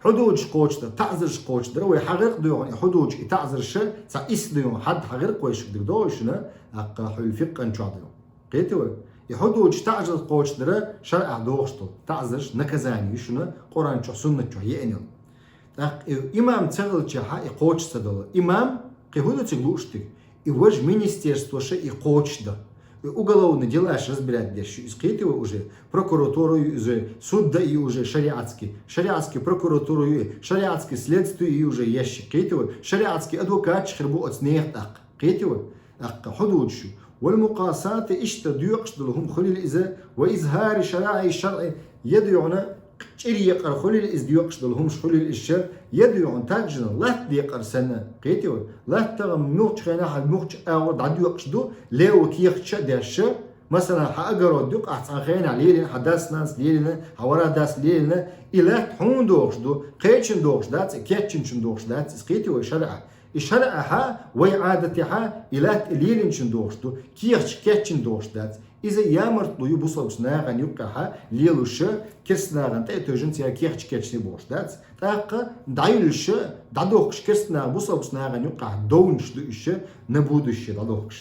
хьудудаш кхочуш дар, таӀзарш кхочуш дар, вай хьагӀиркх дуй хьуна и хьудудаш, и таӀзарш, цхьа исс дуй хьуна хьад хьагӀиркх вай шуьга диг догӀу шуна, тӀаккха хьуьлу фикъан чохь ду. Кхетий вай? И хьудудаш, таӀзарш кхочуш дар шарӀехь догӀуш долу, таӀзарш, наказание ю шуна Къуръан чохь, суннат чохь еана йолу. ТӀаккха и имам ца хилчехьа, и кхочуш ца долу. Имам, кхин хӀун ду цига лууш дерг? И важа министерствоша и кхочуш дан. И уголовный делаш разбирать деш ю иза, кхетий вай, уже прокуратура ю иза, суд дан ю уже шариатский, шариатский прокуратура ю, шариатский следствие ю уже еш, кхетий вай, шариатский адвокаташ хир бу оцу нехан тӀаккха, кхетий вай, тӀаккха хьудудаш ю. Вал мукъасати, иштта доькъуш долу хӀума хуьлийла иза, ва изхӀари шараӀи шарӀи, я дуй хьуна, чӀир екъар хуьлийла иза, доькъуш долу хӀумаш хуьлийла иза шарӀ, я дуй хьуна, также латта декъар санна, кхетий вай, латта тахана муьлххачу хенахь муьлххачу агӀор дӀадоькъуш ду, левый кехаташ а деш, масала, хьан огород ю-кх, ахь цхьана хенахь лелийна, хьан дас-нанас лелийна, хьан вара дас лелийна, и латта хьуна догӀуш ду, кхечун догӀуш дац, и кечйинчун догӀуш дац, иза, кхетий вай, шарӀехь. И шарӀехь, вай Ӏадатехь, и латта и лелийначун догӀуш ду, кехаташ кечйина догӀуш дац. Иза ямартло ю бусалбачу нахана юккъехь лелош, керста нахана тӀе а тевжина, церан кехаташ кечйина бохуш дац. ТӀаккха дӀаюьллуш, дӀадохкуш керста наха бусалбачу нахана юккъехь довнаш ду уьш, на будущее дӀадохкуш.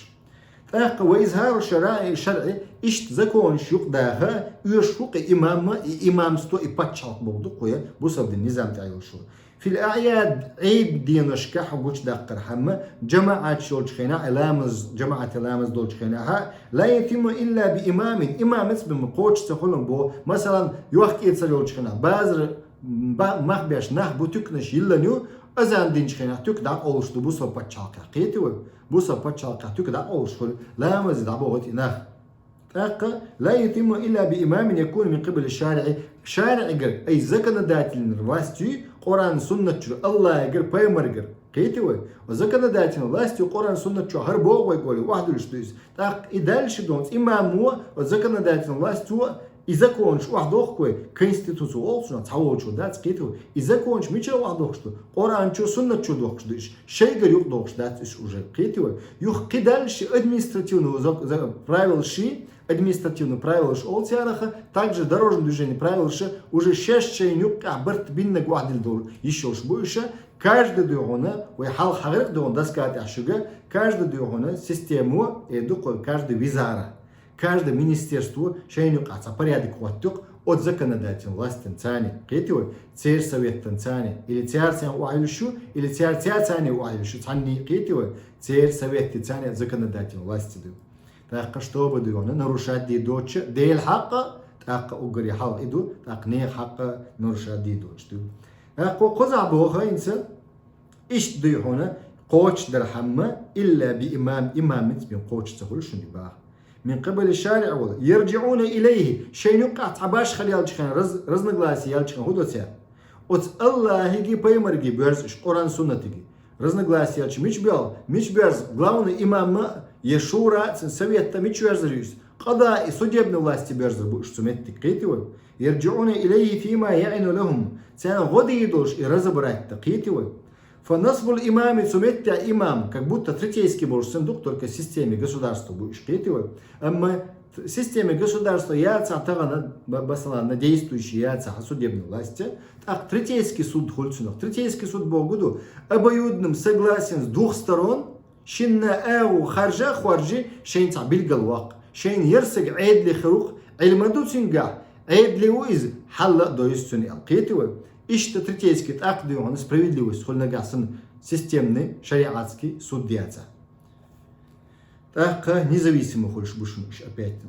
ТӀаккха ва изхӀару шараӀи шарӀи, иштта законаш юкъадаха, оьшуш ву-кх и имам а, и имамство, и пачхьалкх бохург ду-кх вай, бусалба дин низам тӀехь йолуш ву. Фил аӀяд, Ӏийд деношкахь гучудаккхархьама, жамаӀаташ йолчу хенахь, ламаз, жамаӀате ламаз долчу хенахь, ла ятимму илла би имамин, имамца бен кхочуш ца хуьлу боху. Масалан, йохк-эцар йолчу хенахь, базар, ба-, мах беш нах бу, туьканаш йиллина ю, азан динчу хенахь туька дӀакъовлуш ду бусалба пачхьалкхехь, кхетий вай? Бусалба пачхьалкхехь туька дӀакъовлуш хуьлу, ламазе дӀабохуьйту и нах. ТӀаккха, ла ятимму илла би имамин якуну мин къибали шариӀи, шариӀигара, ай законодательный власть ю, Къуръан, суннат чуьра, Аллахьигара, пайхамаргара, кхетий вай? Законодательный власть ю Къуръан, суннат чуьра, хӀара боху вай гули, охьадуьллуш ду иза. ТӀаккха и дальше доцу имамо, законодательный власть ю, и законаш охьадохку вай, конституци олу цунах, цхьаволчо дац, кхетий вай? И законаш мичара охьадохкуш ду? Къуръан чуьра, суннат чуьра дохкуш ду уьш, шайгара юкъа дохкуш дац уьш уже, кхетий вай? Юха кхидӀа ши административный зак-, за-, правилаш ши, административный правилаш олу царех, также дорожный движение правилаш уже шаьш шайна юккъехь барт биннарг охьадилла долу йиш йолуш бу уьш, каждый дуй хьуна, вай хьалха хьагӀиркх дуй хьуна доска тӀехь шуьга, каждый дуй хьуна система, э, ду-кх вай, каждый визара. Каждое министерство шайна юкъахь цхьа порядок хӀотту-кх оцу законодательной властенца, кхетий вай, церан советтанца, или цара царна охьайиллуш ю, или цара царна охьайиллуш ю, цхьанний, кхетий вай, церан советца, законодательной власти ду. ТӀаккха, чтобы дуй хьуна нарушать дийр доцуш, Делан хьакъ, тӀаккха уггаре хьалха и ду, тӀаккха нехан хьакъ нарушать дийр доцуш ду. ТӀаккха кхузахь боху хӀинца, иштта дуй хьуна кхочушдархьама, илла би имам, имамца бен кхочуш ца хуьлу шуна боху. Мин къибали шариӀи вала, ярджиӀуна илайхи, шайна юккъехь цхьа башхалла яьлча хенахь, раз-, разногласие яьлча хенахь хӀун до цара? Оцу Аллахьиги пайхамарги боьрзу уьш, Къуръан, суннатиги. Разногласие яьлча мича боьлху? Мича боьрзу? Главный имам а, я шура а, цуьнан совет а мича верзар ю иза? Къада и судебной власти боьрзар бу уьш цу меттиг, кхетий вай? ЯрджиӀуна илайхи фима яӀину лахум. Царна гӀо дийр долуш и разобрать дан, кхетий вай? Фа насбул имами, цу меттехь имам, как будто третейский болуш санна ду-кх, только системе государства бу уьш, кхетий вай? Амма системе государства яцахь тахана, ба-, басалана действующий яцахь судебный власть, тӀаккха третейский суд хуьлу цунах. Третейский суд бохург ду, обоюдным согласием с двух сторон, шинна агӀо харжа а хоржий, шайна цхьа билгал ваккха. Шайна яра стаг Ӏедале хир ву-кх, Ӏилма ду цуьнгахь, Ӏедале ву иза, хьал а до иза цуьнан аьлла. Кхетий вай? Иштта третейский тӀаккха дуй хьуна справедливость хуьлу нагахь санна системный шариатский суд яцахь. ТӀаккха независимый хуьлуш бу шуна уьш опять.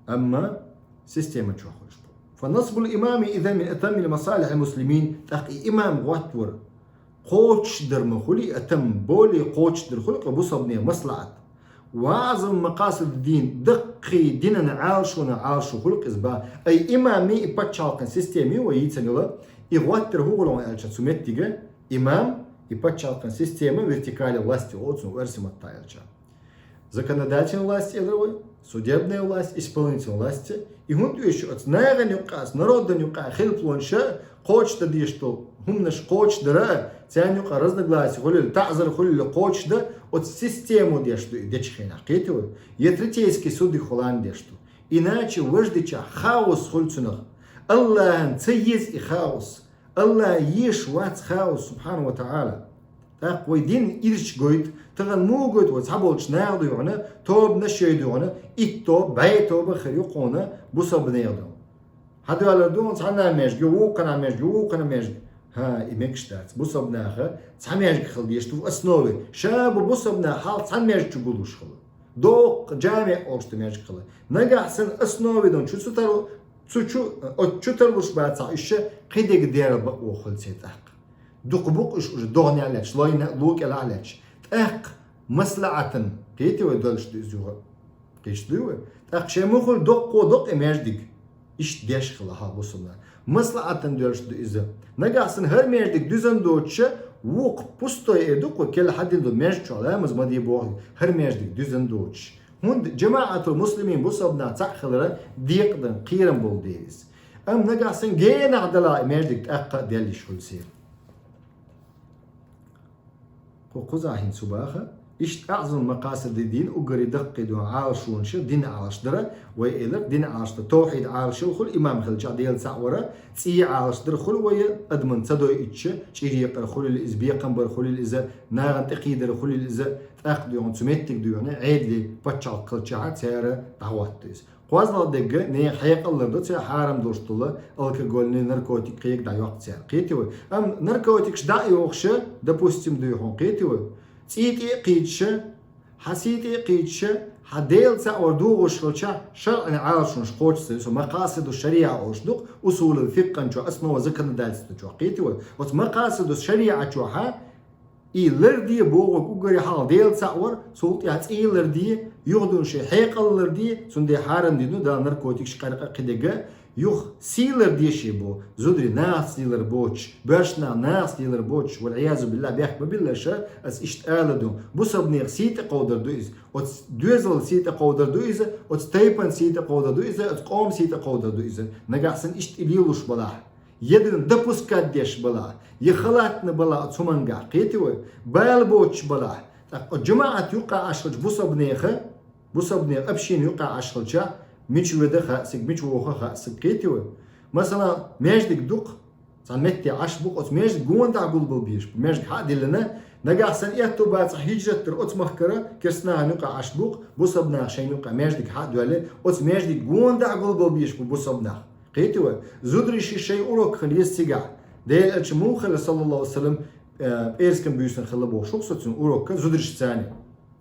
Амма система чохь хуьлуш бу. Фа насбул имами изан мин атамми масалихьил муслимин, тӀаккха и имам гӀоттавар кхочушдар ма хуьлий, атам, более кхочушдар хуьлу-кх бусалбанийн маслахьат. Ва аъзам макъасидид-дин, даккхий динан Ӏалашонех Ӏалашо хуьлу-кх иза боху. Ай имамий, и пачхьалкхан системий вай йийцина йолу, и гӀоттар хӀун хуьлу аьлча цу меттиге, имам, и пачхьалкхан система, вертикали власти олу цунах оьрсийн маттахь аьлча. Законодательная власть элира вай, судебная власть, исполнительная власть. И хӀунда оьшу оцу нахана юккъехь, оцу народана юккъехь хилпалонаш, кхочушдан дезаш долу хӀуманаш кхочушдара, Царна юкъа разногласие хулил, таӀзар хулил кхочушда, оцу систему деш ду и дечу хенахь, кхетий вай? Я третейский суд и хулан деш ду. Иначе важа дичахь хаос хуьлу цунах. Аллахьан ца еза и хаос. Аллахь езаш вац хаос, субхьана ва таӀала. ТӀаккха вай дин ирча гойту, тахана муха гойту вай цхьаболчу наха дуьйхьана, тобанаш шайн дуьйхьана, итт тоба, бӀе тоба хир ю кхуна бусалба нехан дуьйхьана. Хьан доьллар ду хьуна цхьанна маьждиг, вукхана маьждиг, вукхана маьждиг. ХӀа, и мегаш дац. Бусалба наха цхьа маьждиг хила дезаш ду основе. Ша бу бусалба наха хьалха цхьана маьждиг чу гулуш хила. Доккха джамиъ олуш ду маьждиг хила. Нагахь санна основе дан чу цу тар-, цу чу, оцу чу тарлуш бацахь, уьш кхидерг дерал бакъо хуьлу церан тӀаккха. Дукха бу-кх уьш уже догӀанехь лаьтташ, лойна, лукӀелахь лаьтташ. ТӀаккха маслаӀатан, кхетий вай, доьллуш ду иза юха. Кхеташ дуй вай? ТӀаккха шайн мухула доккхо доккху и маьждиг. Иштта деш хила хьал бусалба нах. МаслаӀатан доьллуш ду иза. Нагахь санна хӀара маьждиг дуьзна доцуша, вукху пустой эр ду-кх вай, керла хьадина долу маьждиг чохь ламаз ма де боху, хӀара маьждиг дуьзна доцуш. ХӀунда жамаӀатул муслимин бусалба нах цхьаъ хиларан декъадан кхерам болу дела иза. Амма нагахь санна генахь далахь и маьждиг тӀаккха а даьлла йиш хуьлу церан. Кху кхузахь хӀинца хӀун баха? Иштта аъзамул макъасидид дин уггаре даккхий ду Ӏалашонаш дин Ӏалашдара, вай элира дин Ӏалашдар, тавхьид Ӏалашъяла хуьлу имам хилча Дела цхьаъ вара, цӀий Ӏалашдар хуьлу вай адамна ца дойъуьйтуша, чӀир екъар хуьлийла иза, бекхам бар хуьлийла иза, нахана тӀекхийдар хуьлийла иза, тӀаккха дуьйхьана цу меттиг дуьйхьана Ӏедалан пачхьалкх хилчахьа цара дӀахӀотту иза. КхозлагӀа дерг нехан хьекъал лардан, церан хьарам долуш долу алкогольный, наркотик кхега дӀайоккху цара. Кхетий вай? Амма наркотикаш дӀа а йохуша, допустим, дуй хьуна, кхетий вай? ЦӀий тӀе а кхийдиша, хьан сий тӀе а кхийдиша, хьан Дела цхьаъ вар дугӀуш хилча, шарӀан Ӏалашонаш кхочуш ца ю, со макъасиду шариӀа олуш ду-кх, усулул фикъхьан чохь, основа законодательства чохь, кхетий вай? Оцу макъасиду шариӀа чохьа, и ларде бохург уггаре хьалха Дела цхьаъ вар, цул тӀаьхьа цӀий ларде, юха дуьйна шайн хьекъал ларде, цундела хьарам дина ду Дала наркотикаш, къаьркъа, кхидерг, юха сий ларде шен боху, зударий нахаца лелар боцуш, боьрша нах нахаца лелар боцуш, вал-Ӏиязу биллахӀ, бехк ма билла аша, ас иштта ала ду. Бусалба нехан сий тӀекховдар ду иза, оцу доьзалан сий тӀекховдар ду иза, оцу тайпан сий тӀекховдар ду иза, оцу къоман сий тӀекховдар ду иза. Нагахь санна иштта и лелош балахь, я дуьйна допускать деш балахь, я халатна балахь оцу хӀумангахь, кхетий вай, бала боцуш балахь, тӀаккха оцу жамаӀат юккъехь Ӏаш хилча бусалба нехан, бусалба нехан община юккъехь Ӏаш хилча, мича веда хаьа цига, мича воха хаьа цига, кхетий вай? Масала, маьждиг ду-кх, цхьана метте Ӏаш бу-кх, оцу маьждиг гондахь гулбала безаш бу, маьждиг хьа а диллина, нагахь санна аьтту бацахь хӀижрат дар оцу махкара, керста нахана юккъехь Ӏаш бу-кх, бусалба нах шайна юккъехь маьждиг хьа а доьлла, оцу маьждиг гондахь гулбала безаш бу бусалба нах. Кхетий вай? Зударий ши шайн урок хила еза цигахь. Делан Элча муха хилла, саллаллахӀу Ӏалайхи ва саллам, э, пӀераскан буьйсанна хилла бохуш хӀокху со цуьнан урокка зударий ши царна.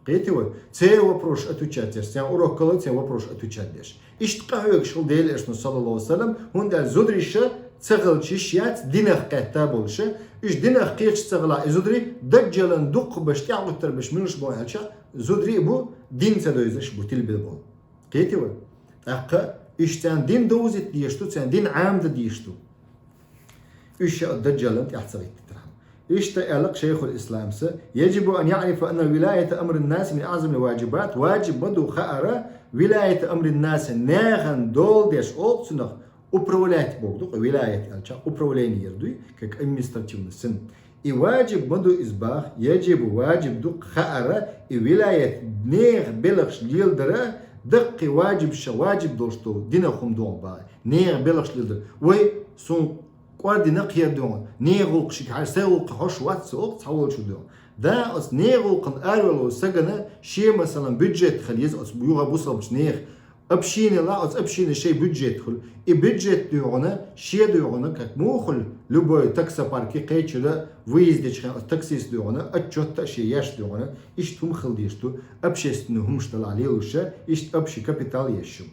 Кхетий вай? Церан вопросаш отвечать деш, церан урок хилла, церан вопросаш отвечать деш. Иштта къахьоьгуш хилла Делан Элчано, саллаллахӀу Ӏалайхи ва саллам, хӀунда аьлча зударий ши ца хилча йиш яц динах кхетта болуша, уьш динах кхеташ ца хилахь и зударий, даджалан дукхахберш, тӀаьхьагӀуьттарберш муьлш бу аьлча, зударий а бу, дин ца девзаш бу, тилбелла болу. Кхетий вай? ТӀаккха уьш царна дин довзийта дезаш ду, царна дин Ӏамадан дезаш ду. Уьш а даджалан тӀаьхьа ца гӀиттитархьама. Иштта аьлла-кх шайхул ислама: «يجب أن يعرف أن ولاية أمر الناس من أعظم الواجبات». Ваджиб ма ду хаара, вилаят амрин нас, нахана дола деш олу цунах, управлять боху ду-кх, вилаят аьлча, управление яр дуй, как административный сан. И ваджиб ма ду иза баха, яджибу, ваджиб ду хаара, и вилаят нехан белхаш леладара, даккхий ваджиб ша, ваджиб долуш долу динах хӀума догӀу баха, нехан белхаш леладара. Вай, суна кӀордина кхера догӀу, нехан гӀуллакхашка хьажа, сайн гӀуллакхе хьожуш вац со, олу цхьаволчо догӀу. Да, оцу нехан гӀуллакхана араваьлла волу сагана шен, масалан, бюджет хила еза оцу юха бусалбачу нехан. Община лахь, оцу община шайн бюджет хуьлу. И бюджет дуьйхьуна, шен дуьйхьуна, как муха хуьлу, любой таксопарке кхечира выезд дечу хенахь оцу таксист дуьйхьуна, отчет а шен еш дуьйхьуна, иштта хӀума хила дезаш ду, общественный хӀумаш далахь лелуша, иштта общий капитал еш ю.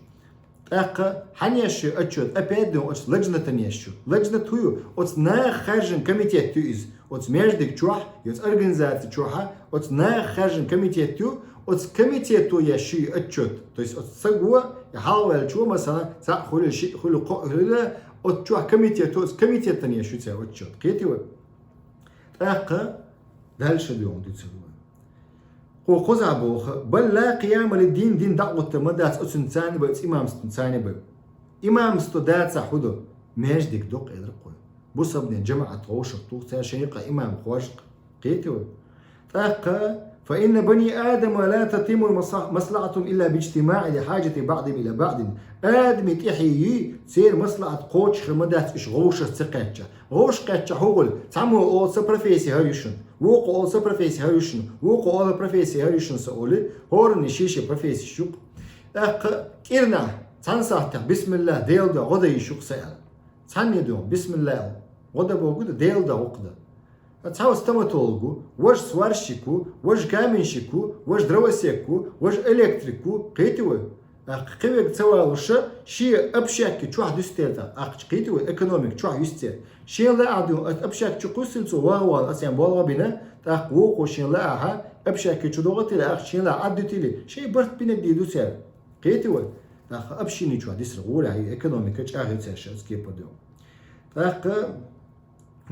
ТӀаккха хьан еш ю отчет? Опять дуьйхьуна оцу лажнатан еш ю. Лажнат хӀун ю? Оцу наха хаьржина комитет ю иза. Оцу маьждиг чохь, я оцу организаци чохьа, оцу наха хаьржина комитет ю, оцу комитето еш ю и отчет. То есть оцу саго, и хьалаваьллачо, масала, цхьаъ хуьлийла, шиъ хуьлийла, кхоъ хуьлийла, оцу чохь комитето, оцу комитетан еш ю церан отчет. Кхетий вай? ТӀаккха дальше дуьйхьуна дуьйцур вай. Кху кхузахь боху: «بل لا قيام للدين», дин дӀагӀуттар ма дац оцуьнца цхьаьна бен, оцу имамстаца цхьаьна бен. Имамсто дацахь хӀун ду? Маьждиг ду-кх, элира кхо. Бусалба дин жамаӀат вовшахтуху, цара шайн юкъа имам хоржу-кх. Кхетий вай? ТӀаккха: «فإن بني آدم لا تتم مص-، مصلحتهم إلا باجتماع لحاجة بعضهم إلى بعض». Адамий тӀехье юй, церан маслахьат кхочуш хир ма дац уьш вовшах ца кхаьчча. Вовшах кхаьчча хӀун хуьлу? Цхьаммо олу: «Сан профессия хӀара ю шуна». Вукхо олу: «Сан профессия хӀара ю шуна». Вукхо олу: «Профессия хӀара ю шуна сан», олий, хӀоранна шен-шен профессия ю-кх. ТӀаккха кӀирнахь цхьана сахьтехь: «Бисмиллахь, Делан дуьхьа, гӀо дан йиш ю-кх сан», аьлла. Цхьанне дуьхьа: «Бисмиллахь», аьлла. ГӀо дан бохург ду Делан дуьхьа, вукхо дан. Цхьа стоматолог ву, важа сварщик ву, важа каменщик ву, важа дровосек ву, важа электрик ву, кхетий вай? ТӀаккха кхин верг ца валуш, шен общаги чохь дуьсу тера тӀаккха, ахча, кхетий вай, экономика чохь юьсу церан. Шен лаахь дуьйна, оцу общаги чу кхуьссина цо, ваха вала, оцу боху бина, тӀаккха вукхо шен лаахь общаги чу догӀу тера, ахча шен лаахь Ӏад ду тера, шайн барт бинарг дийр ду цара. Кхетий вай? ТӀаккха общини чохь дисар гӀолехь ю, экономика чӀагӀ ю церан шаьш кепара дуьйна. ТӀаккха: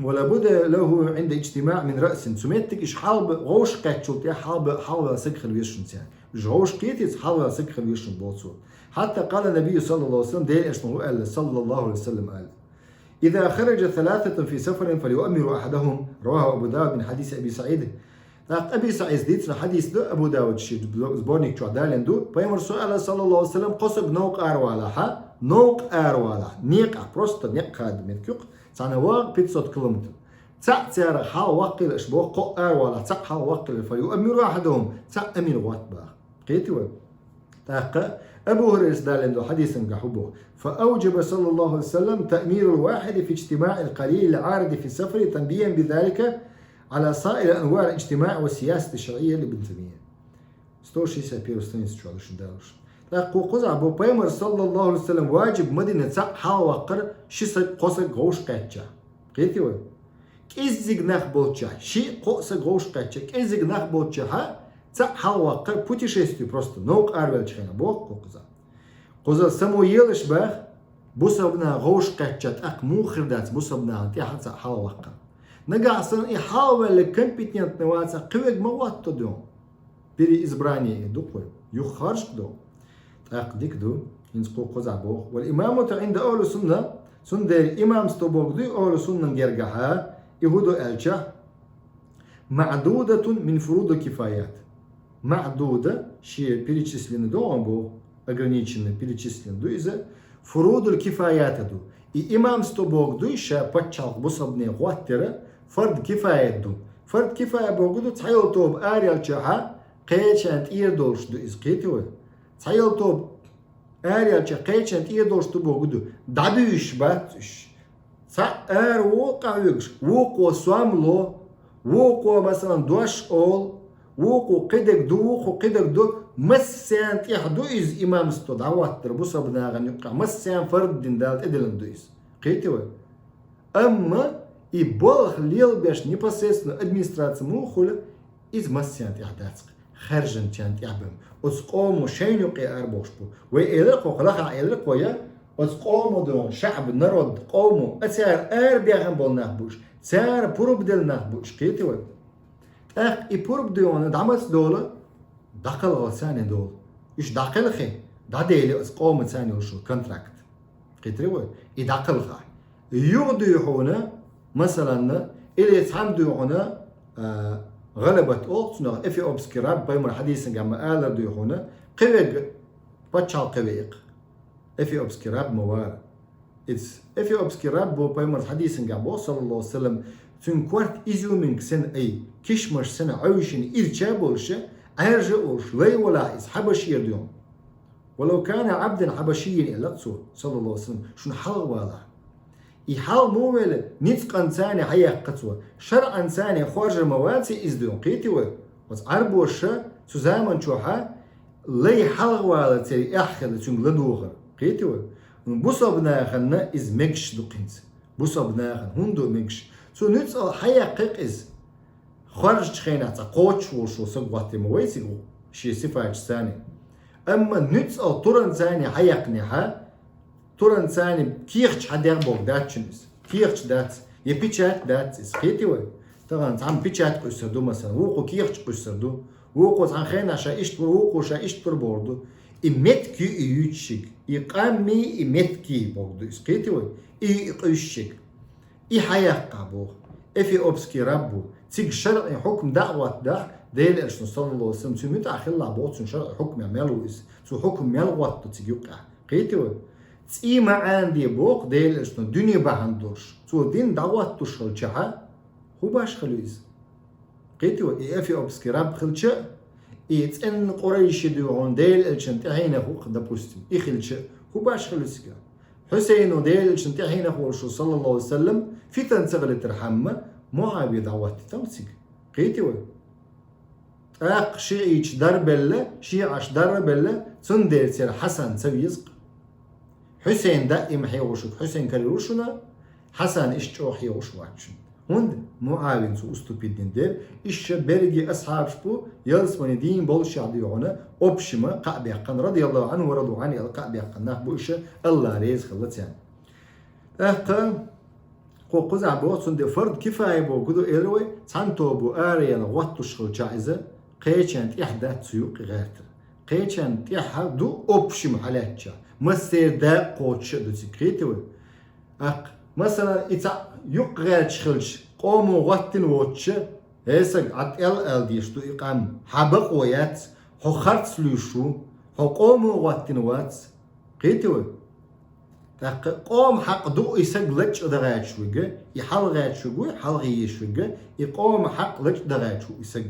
«ولا بد له عند الاجتماع من رأس». Цу меттиг иштта хьалха вовшах кхаьччул тӀаьхьа хьалха, хьалхаваьлла саг хила веза шуна церан. Уьш вовшах кхетийца хьалхаваьлла саг хила веза шуна, боху цо. «حتى قال النبي صلى الله عليه وسلم», Делан Элчано аьлла, саллаллаху Ӏалайхи ва саллам, аьлла: «إذا خرج ثلاثة في سفر فليؤمروا أحدهم». رواه أبو داود من حديث أبي سعيد. ТӀаккха Аби СаӀида дийцина хьадис ду, Абу Дауд шен сборник чохь далийна ду. Пайхамара аьлла, саллаллаху Ӏалайхи ва саллам, кхо саг новкъа аравалахь, новкъа аравалахь, некъахь, просто некъ хадо меттиг ю-кх, цхьана вагӀа пятьсот километр. Цхьаъ царах хьалха ваккхийла, аша боху, кхоъ аравалахь, цхьаъ хьалха ваккхийла, «فليؤمر أحدهم», цхьаъ амир хӀоттабахь. Кхетий вай? ТӀаккха Абу ХӀурайрас далийна долу хьадисан чохь хӀун боху: «فأوجب صلى الله عليه وسلم تأمير الواحد في اجتماع القليل العارض في السفر تنبيها بذلك على سائر أنواع الاجتماع والسياسة الشرعية لابن تيمية». Сто шестьдесят первая страница чохь ду шуна далуш. ТӀаккха кху кхузахь боху: Пайхамара, саллаллаху Ӏалайхи ва саллам, важиб ма дина цхьаъ хьалха ваккхар ши саг, кхо саг вовшах кхаьчча. Кхетий вай? КӀеззиг нах болчохь, ши-кхо саг вовшах кхаьчча, кӀеззиг нах болчохь цхьаъ хьалха ваккхар, путешествие просто, новкъа араваьллачу хенахь, боху кху кхузахь. Кхузахь самаелаш баха, бусалба нах вовшах кхаьчча, тӀаккха муха хир дац бусалба нахана тӀаьхьа цхьаъ хьалха ваккхар. Нагахь санна и хьалхаваьлларг компетентный вацахь, кхин верг ма хӀотто дуьйна. Переизбрание ду кхуьй, юха харжа ду. ТӀаккха дика ду, хӀинца кху кхузахь боху: «والإمامة عند أهل السنة», цундела имамство бохург дуй ахӀлу суннан гергахь, и хӀун ду аьлча, «معدودة من فروض الكفايات». «معدودة», шен перечислено ду хьуна боху, ограниченно перечислено ду иза, «فروض الكفايات» ду. И имамство бохург дуй ша пачхьалкх бусалба нехан хӀоттар, фард кифаят ду. Фард кифая бохург ду, цхьайолу тоба араяьллачохь кхечарна тӀера долуш ду иза, кхетий вай? Цхьайолу тоба араяьллачохь кхечарна тӀера долуш ду бохург ду, дӀабуьйсуш бац уьш. Цхьаъ ара ву къахьоьгуш, вукхо сом ло, вукхо, масалан, дош олу, вукхо кхидерг ду, вукхо кхидерг ду, массарна тӀехь ду иза имамство дӀахӀоттар бусалба нахана юккъехь, массарна фард дина Дала тӀедиллина ду иза. Кхетий вай? Амма и балха лелабеш непосредственно администраци муха хуьлу, иза массарна тӀехь дац-кх, хаьржинчарна тӀехь бен. Оцу къомо шайна юккъе арабохуш бу. Вай элира кхо, лахахь элира кхо я, оцу къомо ду, шаӀб, народ, къомо, а цара арабаьхна болу нах бу уьш, цара пурба делла нах бу уьш, кхетий вай? ТӀаккха и пурба дуьйна дӀа маца долу, дӀакхалхалц царна долу. Уьш дӀакхелхи, дӀадели оцу къоман царна йолуш йолу контракт. Кхетий вай? И дӀакхалха. Юха дуй хьуна, масалан, или цхьамма дуй хьуна, а, гӀалабат олу цунах, эфиопский раб, пайхамар хьадисангахь ма аллара дуй хьуна, кхин верг пачхьалкх кхин веъ-кх. Эфиопский раб ма вара. Иза эфиопский раб бу, пайхамар хьадисангахь боху, саллаллаху Ӏалайхи ва саллам, цуьнан корта изюминка санна ай, кишмаш санна Ӏуьйшина ирча а болуш, Ӏаьржа а волуш, лай валахь иза хьабашера дуьйна. «ولو كان عبدا حبشيا», элира цо, саллаллаху Ӏалайхи ва саллам, шуна хьалха валахь. И хьалха муха ваьлла, ницкъанца царна хьаяккха цо, шарӀанца царна хоржур ма ваций иза дуьйна, кхетий вай? Оцу Ӏарбоша цу заман чохьа лай хьалха валар церан эхь хилла цуьнга ладогӀар, кхетий вай? Бусалба нахана иза мегаш ду кхинца. Бусалба нахана хӀунда ду мегаш? Цо нуьцкъала хьаяккхи-кх иза. Хоржучу хенахь цхьа кхочуш волуш волу саг гӀоттий ма вай цига шен сифаташца царна. Амма нуьцкъала туранца царна хьаяккхинехь, туранца царна кехаташ хьадехь бохург дац шуна иза. Кехаташ дац, я печать дац иза, кхетий вай? Тахана цхьамма печать къуьссур ду, масалан, вукхо кехаташ къуьссур ду, вукхо цхьана хенахь ша иштта вара, вукхо ша иштта вара бохург ду. И меттиг ю и юьйцург, и къамий, и меттигий бохург ду иза, кхетий вай? И ю и къуьйсург. И хьаяккха боху. Эфиопский раб ву. Цига шаръи хьукм дӀа а гӀоттадахь, Делан Элчано, саллаллаху алейхи ва саллям, цуьнан муьтӀахь хилла боху, цуьнан шаръи хьукмехь мел ву иза. Цо хьукм мел гӀоттадо цига юккъехь. Кхетий вай? ЦӀий ма Ӏанаде боху Делан Элчано, дуьне бахьана долуш. Цо дин дӀагӀоттуш хилчахьа, хӀун баш хила ю иза? Кхетий вай, и эфиопский раб хилча а, и цӀенна къурайши дуьйхьун Делан Элчанна тӀаьхьенах ву-кх, допустим, и хилча а, хӀун баш хила ю цига? Хьусейно Делан Элчанна тӀаьхьенах волуш ву, саллаллаху алейхи ва саллям, фитан ца хилийтархьама, МуӀавия дӀагӀоттийтина цига. Кхетий вай? ТӀаккха шиӀийча дарбелла, шиӀаш дарбелла, цундела церан Хьасан ца веза-кх. Хьусейн даима хьехош ву, Хьусейн карийр ву шуна, Хьасан иштта чӀогӀа хьехош вац шуна. ХӀунда? МуӀавина цо уступить дина дела, иштта берриге асхьабаш бу, ялсамане дийна боллушехь дуьйхьуна, общима кхаъ баьккхина, радияллаху Ӏанху ва раду Ӏанху аьлла кхаъ баьккхина нах бу иштта, АллахӀ реза хилла царна. ТӀаккха кху кхузахь боху, цундела фард кифая боху гу ду элира вай, цхьана тоба араяьлла гӀоттуш хилчахь иза, кхечарна тӀехь дац цу юккъе гӀертар. Кхечарна тӀехь ду общим хьалаьцча, массеран дакъа кхочуш а ду цига, кхетий вай? ТӀаккха, масала, и цхьаъ юккъе гӀерташ хилча, къомо гӀоттина воцуча, хӀей саг, Ӏа тӀел ала дезаш ду и къам, хьан бакъо яц, хьо харц луьйш ву, хьо къомо гӀоттина вац. Кхетий вай? ТӀаккха къоман хьакъ ду и саг лачкъа дан гӀерташ верг, и хьалха гӀерташ верг вуй, хьалхе езаш верг, и къоман хьакъ лачкъа дан гӀерташ ву и саг.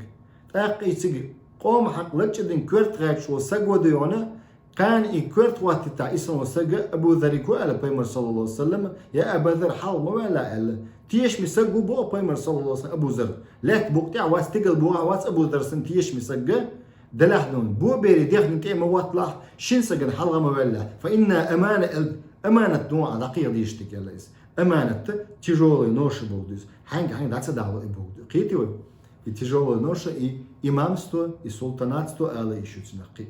ТӀаккха и цига къоман хьакъ лачкъа дина коьрта гӀерташ волу саг ван дуьйхьуна, кхана и коьрта хӀоттийтахь, и санна волу саг Абу Заррига хӀун аьлла пайхамара, саллаллаху алейхи ва саллям, я Аба Зар, хьалха ма ваьлла аьлла. Тешаме саг ву боху пайхамара, саллаллаху алейхи ва саллям, Абу Зар. Лаьтта букъа тӀехь вац, стигала бухахь вац Абу Зар санна тешаме саг. Делахь дуьйна, бо берийн дехнийн тӀе ма гӀотталахь, шина сагана хьалха ма ваьллахь. Фа инна амана, эл-, аманат ду хьан дӀакхехьа дезаш дерг аьлла иза. Аманат, тяжёлая ноша бохург ду иза. Хьаьнга-хьаьнга дӀа ца дахьало и бохург ду. Кхетий вай? И тяжёлая ноша, и имамство, и султанатство ала йиш ю цунах кхин.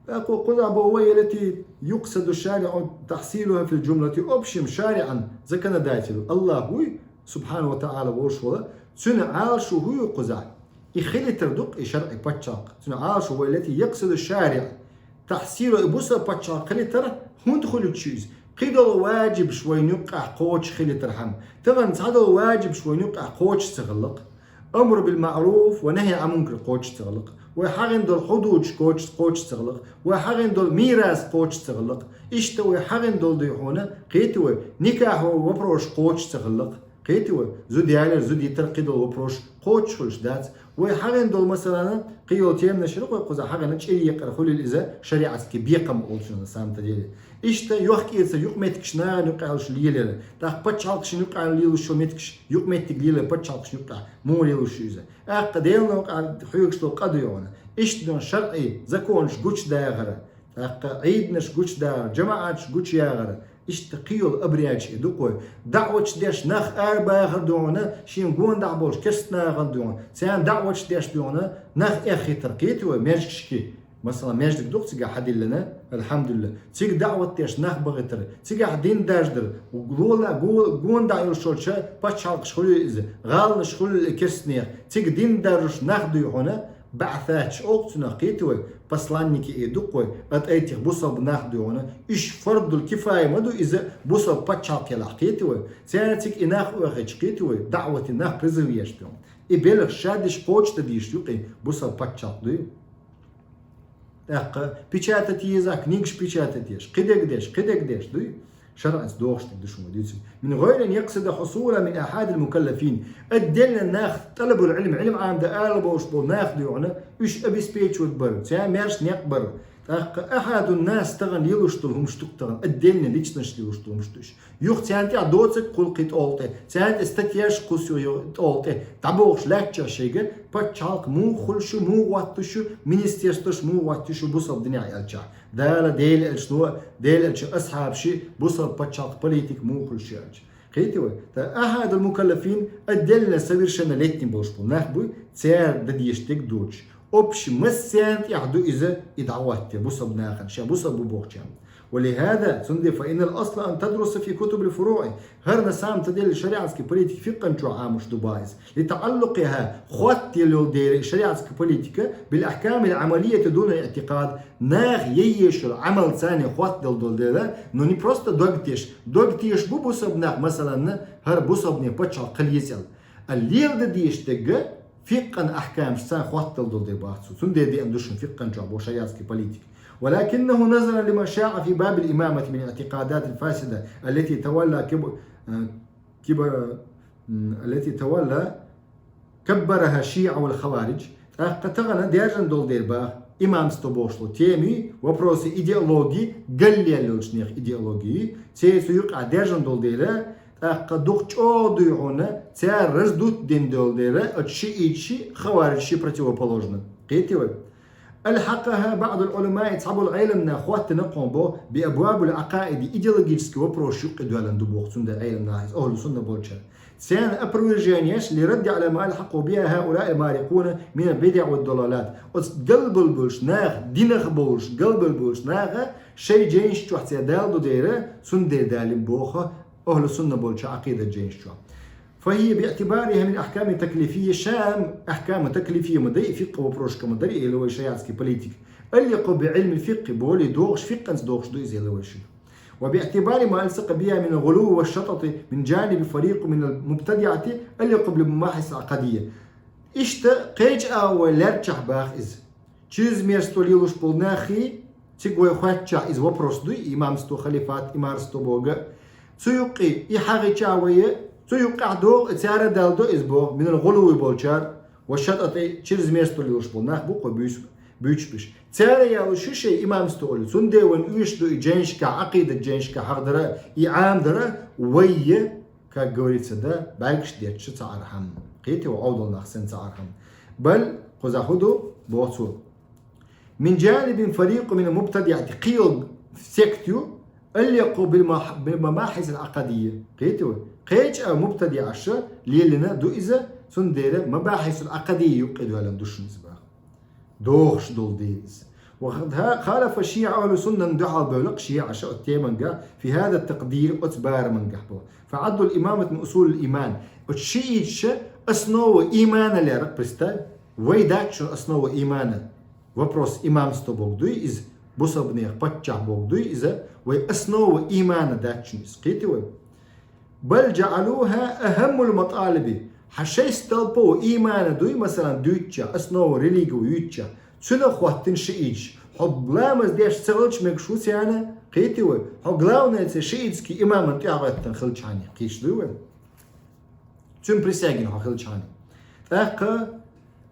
ТӀаккха кхузахь боху, وهي التي يقصد الشارع تحصيلها في الجملة, общем, шариӀан, законодатель, АллахӀ вуй, субхьанаху ва таӀала волуш волу, цуьнан Ӏалашо хӀун ю кхузахь? И хилийтар ду-кх и шарӀи пачхьалкх. Цуьнан Ӏалашо, وهي التي يقصد الشارع تحصيلها, и бусалба пачхьалкх хилийтар хӀунда хуьлуьйтуш ю иза? Кхидолу ваджибаш вайна юккъехь кхочуш хилийтархьама, тахана цхьадолу ваджибаш вайна юккъехь кхочуш ца хилла-кх. Амру бил маъруф ва нахьи Ӏан мункар кхочуш ца хилла-кх. Вай хьахийна долу хьудудаш кхочуш, кхочуш ца хилла-кх. Вай хьахийна долу мирас кхочуш ца хилла-кх. Иштта вай хьахийна долу дуьйхьуна, кхетий вай, никахь вопрошаш кхочуш ца хилла-кх. Кхетий вай, зуда ялар, зуда йитар, кхидолу вопрошаш кхочуш хуьлуш дац. Вай хьахийна долу, масалана, кхин йолу теманаш яра вай кхузахь хьахийна, чӀир екъар хуьлийла иза шариатский бекхам олучунна, на самом-то деле. Иштта йохк-эцар юкъаметтигаш нахана юккъехь йолуш лелаяр. ТӀаккха пачхьалкхашна юккъехь лелош йолу меттигаш, юкъаметтиг лелаяр пачхьалкхашна юккъехь муха лелош ю иза? ТӀаккха Делан новкъа хьоьгуш долу къа ду йогӀана. Иштта дуьйна шарӀи законаш гучудахар, тӀаккха Ӏийданаш гучудахар, жамаӀаташ гучуяхар, иштта кхин йолу обрядаш и ду-кх вай. ДаӀваташ деш нах арабахар ду йогӀана, шена гондахь болуш керста нахана ду йогӀана. Царна даӀваташ деш ду йогӀана, нах эххийтар, кхетий вай, маьждигашка. Масала, маьждиг ду-кх цигахь хьадиллина, алхьамдулиллахӀ. Цига даӀват деш нах бахийтар, цигахь дин даржадар, лола, го-, гондахь йолуш йолча пачхьалкхаш хуьлийла иза, гӀаланаш хуьлийла и керстанех, цига дин даржош нах ду йогӀана, баьӀсаташ олу-кх цунах, кхетий вай, посланники и ду-кх вай, от этих бусалба нах ду йогӀана, уьш фардул кифая ма ду иза бусалба пачхьалкх елахь, кхетий вай. Цара цига и нах оьхуьйтуш, кхетий вай, даӀвати нах призыв еш ду йогӀана. И белхаш шадерш кхочушдан дийш ю-кх и бусалба пачхьалкх, дуй? ТӀаккха печатать езахь, книгаш печатать еш, кхидерг деш, кхидерг деш, дуй? ШарӀаца догӀуш дерг ду шуна дуьйцург. Мин гӀайри ан якъсида хьусула мин ахьадил мукаллафин. Отдельно нах, тӀалабул Ӏилм, Ӏилм Ӏамадан ала болуш болу нах ду йогӀана, уьш обеспечивать бар, царна маьрша некъ бар. ТӀаккха ахьадун нас тахана лелош долу хӀумаш ду-кх тахана, отдельно личносташ лелош долу хӀумаш ду уьш. Юха царна тӀехь доцург кхуллу кхин тӀолгӀа тӀе, царна тӀе статьяш кхуссу йо-, тӀолгӀа тӀе, дӀабохуш лаьттачех шайга, пачхьалкх муха хуьлуш ю, муха гӀоттуш ю, министерствош муха гӀоттуш ю бусалба динехь аьлчахь. Дала, Делан Элчано, Делан Элчан асхьабаши, бусалба пачхьалкх политика муха хуьлуш ю аьлча. Кхетий вай? ТӀаккха ахьадул мукаллафин отдельно совершеннолетний болуш болу нах буй, цара дан дезаш дерг доцуш. Общий массарна тӀехь ду иза, и дӀагӀоттаде бусалба нахана, ша бусалба бу бохучарна. ولهذا, цундела, فإن الأصل أن تدرس في كتب الفروع. ХӀара на самом-то деле шариатский политика фикъхӀан чу Ӏамош ду бах из. لتعلقها, хоттаделла йола дера шариатский политика, بالأحكام العملية دون الاعتقاد. Наха е еш йола Ӏамал царна хоттаделла дола дела, но не просто дог теша. Дог теша бу бусалба нах, масалан, хӀара бусалба паччахьалкхе кхел еза аьле. А леладе дезаш дерг фикъхӀан ахькамаш царна хоттаделла дола дера бах цо. Цундела деана ду шуна фикъхӀан чу бо шариатский политика. ولكنه نظرا لما شاع في باب الإمامة من الاعتقادات الفاسدة التي تولى كب-, كبر-, التي تولى كبرها الشيعة والخوارج. ТӀаккха тахана даьржина дола дера бах имамство бохуш долу теми, вопросы идеологии, галлел йолчу нехан идеологии, церан цу юкъахь даьржина дола дера, тӀаккха дукха чӀогӀа дуй хьуна, цара раздуттадина дола дера, оцу шиитчи, хаварижчи противоположно. Кхетий вай? ألحقها بعض العلماء, цхьаболу Ӏеламнаха хоттина кхуьн бо, بأبواب العقائد, идеологический вопрос юккъе доьллина ду боху цундела Ӏеламнаха иза, ахьлу сунна болчара. Церан опровержениеш للرد على ما ألحقوا بها هؤلاء المارقون من البدع والضلالات. Оцу галбал болуш наха, динах болуш, галбал болуш наха шайн жайнаш чохь церан дала ду дера, цундела далийна боху ахьлу сунна болчу Ӏакъидат жайнаш чохь. فهي باعتبارها من أحكام تكليفية, ша ахькам таклифия ма дай, фикъхӀ вопросашка ма дарий, элира вай, шариатский политика. أليق بعلم الفقه, болий догӀуш, фикъхӀанца догӀуш ду иза, элира вай шуьга. وباعتبار ما ألصق بها من الغلو والشطط من جانب فريق من المبتدعة أليق بالمباحث العقدية. Иштта кхечу а вай лаьрччахь бах иза. Чрезмерство лелош болу нахи, цига вай хоьттучохь иза вопрос дуй, имамство, халифат, имарство боху. Цу юккъе и хьагӀича вай, цу юккъехь догӀу, цара дала до иза боху, من الغلو болчара, والشطط, чрезмерство лелош болу нах бу кху буьйс-, буьйцуш беш. Цара ялуш ю шайн имамство олу, цундела вайн оьшуш ду и жайнашка, Ӏакъидат жайнашка хьахдара, и Ӏамадара, вай, как говорится, да, бӀаьргаш детташ цхьа архьам. Кхетий вай, Ӏовдал нах санна цхьа архьам. Бал, кхузахь хӀун ду, боху цо. من جانب فريق من المبتدعة, кхин йолу сект ю, أليق بالمح-, بالمباحث العقدية. Кхетий вай? Кхечу а мубтадиӀаша лелийна ду иза, цундела мабахьисул Ӏакъадия юккъе доьллина ду шуна иза бах. ДогӀуш долу дела иза. وقد خالف الشيعة أهل السنة, дуьхьал бевлла шиӀаша оцу теманга, في هذا التقدير, оцу барамангахь бо. فعد الإمامة من أصول الإيمان. Оцу шиӀиташа основа имана лерра, представь, вай дац шуна основа имана. Вопрос имамства боху дуй иза, бусалбанех паччахь боху дуй иза, вай основа имана дац шуна иза. Кхетий вай? بل جعلوها أهم المطالب. Хьан шайн столпов имана дуй, масалан, дуьйцуча, основа религии юьйцуча, цуьнан хоттина шиӀиташ. Хьо ламаз деш ца хилча мегаш ву царна, кхетий вай? Хьо главное церан шиитский имаман тӀехӀоьттина хилчахьана, кхеташ дуй вай? Цуьнан присягина хьо хилчахьана. ТӀаккха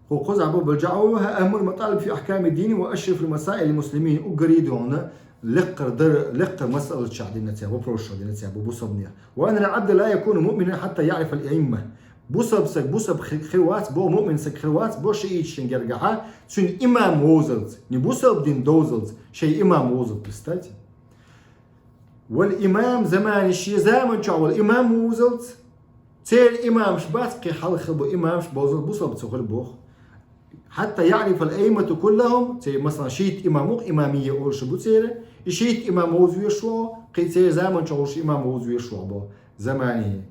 кху кхузахь бу, بل جعلوها أهم المطالب في أحكام الدين وأشرف المسائل للمسلمين, уггаре а дуьхьал лекхара дар-, лекхара масъалатех дина цара, вопросашех дина цара бу бусалбанех. وأن العبد لا يكون مؤمنا حتى يعرف الأئمة. Бусалба саг бусалба хи-, хир вац бо, муъмин саг хир вац бо шииташна гергахьа, цуьнан имам вовзалц, не бусалба дин довзалц, шайн имам вовзалц, представьте. والإمام زمانه, шен заман чохь волу имам вовзалц, церан имамаш бац, кхин хьалха бу имамаш бовзалц, бусалба ца хуьлу боху. حتى يعرف الأئمة كلهم, церан, масалан, шийтта имам ву, имамия олуш бу церан, и шийтта имам вовза везаш ву, кхин церан заман чохь волуш имам вовза везаш ву бо. زمانه.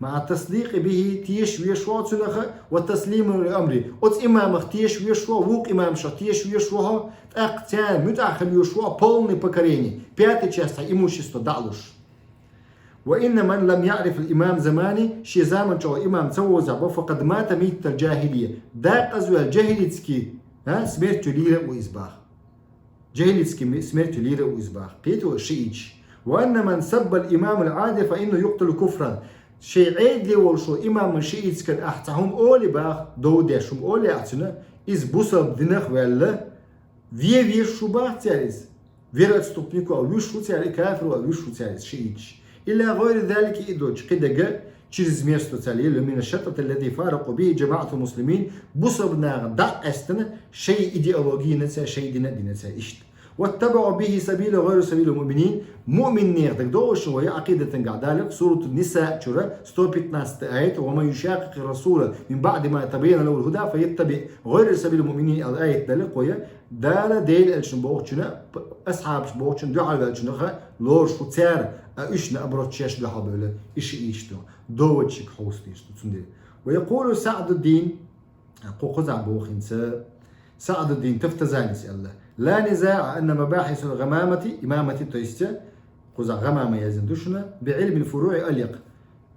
مع التصديق به, тешаш везаш ву цунах, والتسليم لأمره. Оцу имамах тешаш везаш ву, вукху имамашах тешаш везаш ву, тӀаккха царна муьтӀахь хила везаш ву, полное покорение, пятая часть цхьа имущество дӀа а луш. وإن من لم يعرف الإمام زمانه, шен заман чохь имам ца вовзахь бо, فقد مات ميتة الجاهلية. Дакъазваьлла жахилитский, а, смертью лийр а ву иза бах. Жахилитский ми-, смертью лийр а ву иза бах. Кхетий вай, шииташ. وأن من سب الإمام العادل فإنه يقتل كفرا. Шайн Ӏедале волуш волу имаман шиитскан ахь цхьа хӀума олий бах, дов деш хӀума олий ахь цуьнан, иза бусалба динах а ваьлла, вен везаш ву бах цара иза. Вероотступник ву а вуьйш ву цара, и кафир ву а вуьйш ву цара иза шииташ. إلى غير ذلك, и доцу кхидерг чрезмерство цара лело, من الشطط الذي فارقوا به جماعة المسلمين, бусалба наха дӀа а къаьстина, шайн идеологина цара, шайн дина а дина цара иштта. واتبعوا به سبيل غير سبيل المؤمنين, муъминех дагадогӀуш вай Ӏакъидатангахь далар, Суратун-Ниса чура, сто пятнадцатый аят, ومن يشاقق الرسول من بعد ما تبين له الهدى ويتبع غير سبيل المؤمنين, аьлла аят далар кхоя, Дала, Дела элчано бохучунна, п-, асхьабаша бохучунна дуьхьал ваьллачунах лоруш ву цара, а уьш наоборот шоаш дуьхьал бевлла, и шииташ ду. Доводчик хьовсийша ду цундела. ويقول سعد الدين, кху кхузахь бохийна СаӀдуддин Тафтазанис аьлла: لا نزاع أن مباحث الغمامة, имамати, то есть кхузахь гӀамама яздина ду шуна, بعلم الفروع أليق.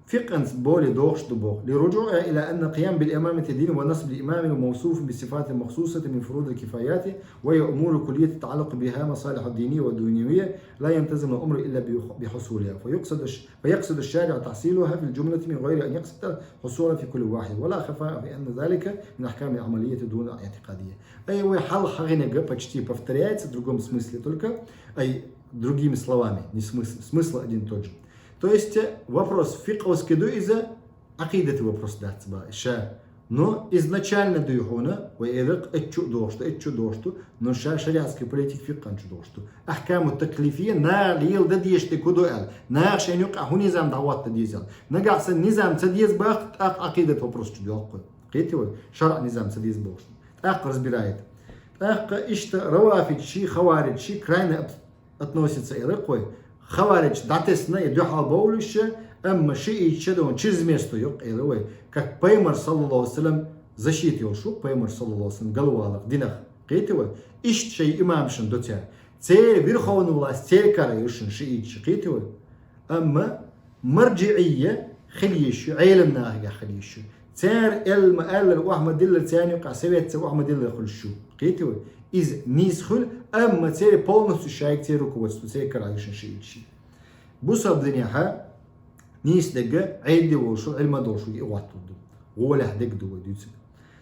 Фикъханца более догӀуш ду боху. لرجوعها إلى أن القيام بالإمامة دين ونصب الإمام موصوف بصفات مخصوصة من فروض الكفايات، وهي أمور كلية تتعلق بها مصالح دينية ودنيوية لا ينتظم الأمر إلا بح-، بحصولها، فيقصد الش-، فيقصد الشارع تحصيلها في الجملة من غير أن يقصد حصولها في كل واحد، ولا خفاء في أن ذلك من أحكام العملية دون اعتقادية. Ай, вай хьалха хьахинарг почти повторяется в другом смысле, только, ай, другими словами, не смысл, смысл один и тот же. То есть вопрос фикъховский ду иза, Ӏакъидати вопрос дац боху ша. Но изначально дуй хьуна, вай элира, эччу а догӀуш ду, эччу а догӀуш ду, но ша шариатский политика фикъханчу догӀуш ду. Ахькаму таклифия наха леладан дезаш дерг хӀун ду аьлла, наха шайна юкъахь хӀун низам дӀахӀотта деза аьлла. Нагахь санна низам ца деза боху, тӀаккха Ӏакъидат вопрос чу доьлху. Кхетий вай? ШарӀ низам ца деза бохуш. ТӀаккха разбирает. ТӀаккха иштта равафидши, хаваридши крайне об-, относится элира кхо. Хаваридш дӀатесна я дуьхьал бовлуш, амма шииташ ша дона чрезмерство йоккха элира вай. Как пайхамар, саллаллаху алейхи ва саллям, защита йолуш ву, пайхамар, саллаллаху алейхи ва саллям, галваларх динах. Кхетий вай? Иштта шайн имамашна ду цара. Церан верховный власть церан карахь ю шуна шииташ, кхетий вай? Амма маржиӀия хила йиш ю, Ӏелам нахагахь хила йиш ю. Цара аьлла ма-аьллара, охьа ма-диллара, царна юкъахь совет ца охьа ма-диллара хуьлуш ю. Кхетий вай? Иза нийса хуьлу, амма церан полностью шайга церан руководство, церан карахь ю шуна шииташ. Бусалба динехь нийса дерг Ӏедале волуш ву, Ӏилма долуш ву, и гӀоттур ду. ГӀолехь дерг ду вай дуьйцург.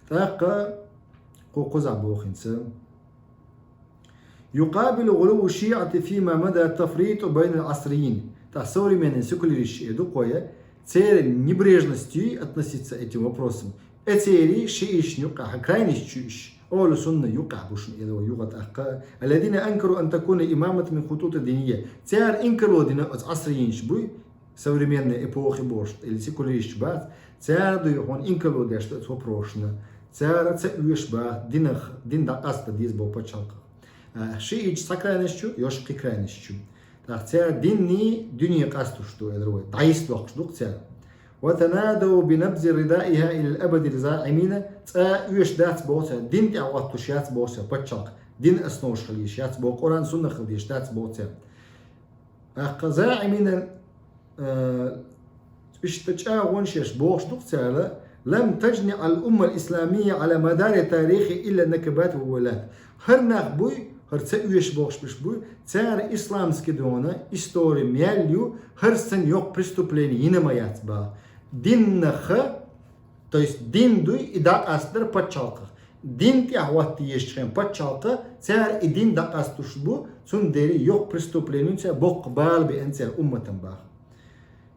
ТӀаккха кху кхузахь бохийна СаӀд. يقابل غلو الشيعة فيما مضى التفريط بين العصريين. ТӀаккха современный секуляристаш эр ду кхо, церан небрежностью относиться этим вопросам. Э, церан шииташна юкъахь крайность чу иш, ахьлу сунна юкъахь бу шуна элира вай юха тӀаккха. الذين أنكروا أن تكون الإمامة من خطوط الدينية. Цара инкарло дина оцу Ӏасрийинаш буй, современная эпохи бохуш, или секуляристаш бац, цара дуй хьуна инкарло деш ду оцу вопросашна. Цара ца оьшу боху динах, дин дӀакъаста деза боху пачхьалкхах. А, шииташ цхьа крайность чу, йош кхин крайность чу. ТӀаккха цара динний дуьне къастуш ду, элира вай. ДӀайса доккхуш ду-кх цара. وتنادوا بنبذ ردائها إلى الأبد الزاعمين, цкъа оьшуш дац боху цара, дин тӀехь хӀоттуш яц боху цара пачхьалкх, дин основаш хила йиш яц боху, Къуръан, сунна хила дезаш дац боху цара. ТӀаккха زاعمين, э, иштта чӀагӀонаш еш бохуш ду-кх цара: لم تجنح الأمة الإسلامية على مدار تاريخها إلا النكبات والويلات. ХӀара нах буй, хӀара ца оьшу бохуш берш буй, цара исламский дона истори мел ю, хӀара санна йоккха преступление йина ма яц боху. Диннах, то есть дин дуй и дӀакъастадар пачхьалкхах. Дин тӀехь хӀотта езачу хен пачхьалкха, цара и дин дӀакъастуш бу, цундела йоккха преступление ю цара, боккха бала беана цара умматан боху.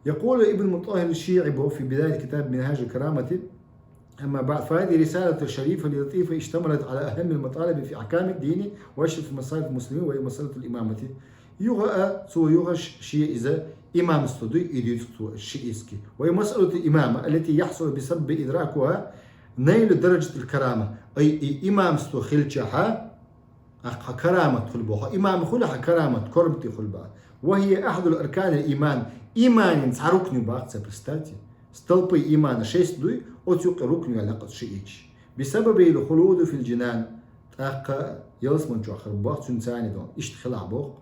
يقول ابن مطهر الشيعي بو في بداية كتاب منهاج الكرامة: أما بعد، فهذه رسالة شريفة لطيفة اشتملت على أهم المطالب في أحكام الدين وأشرف مصالح المسلمين، وهي مسألة الإمامة. Юха а, цо юха ш-, шен иза имамство дуй, и дуьйцу цо шиитский. وهي مسألة الإمامة التي يحصل بسبب إدراكها نيل درجة الكرامة. Ай, и имамство хилчахьа, Ахь хьан карамат хуьлу боху. Имам хуьлу хьан карамат, корматий хуьлу боху. وهي أحد أركان الإيمان. Иманан цхьа рукн ю боху цара, представьте. Столпы имана шесть дуй, оцу юкъа рукн ю аьлла кхуза шииташ. بسببه الخلود في الجنان. ТӀаккха ялсамани чохь хир бу боху цуьнан царна дон. Иштта хилахь боху.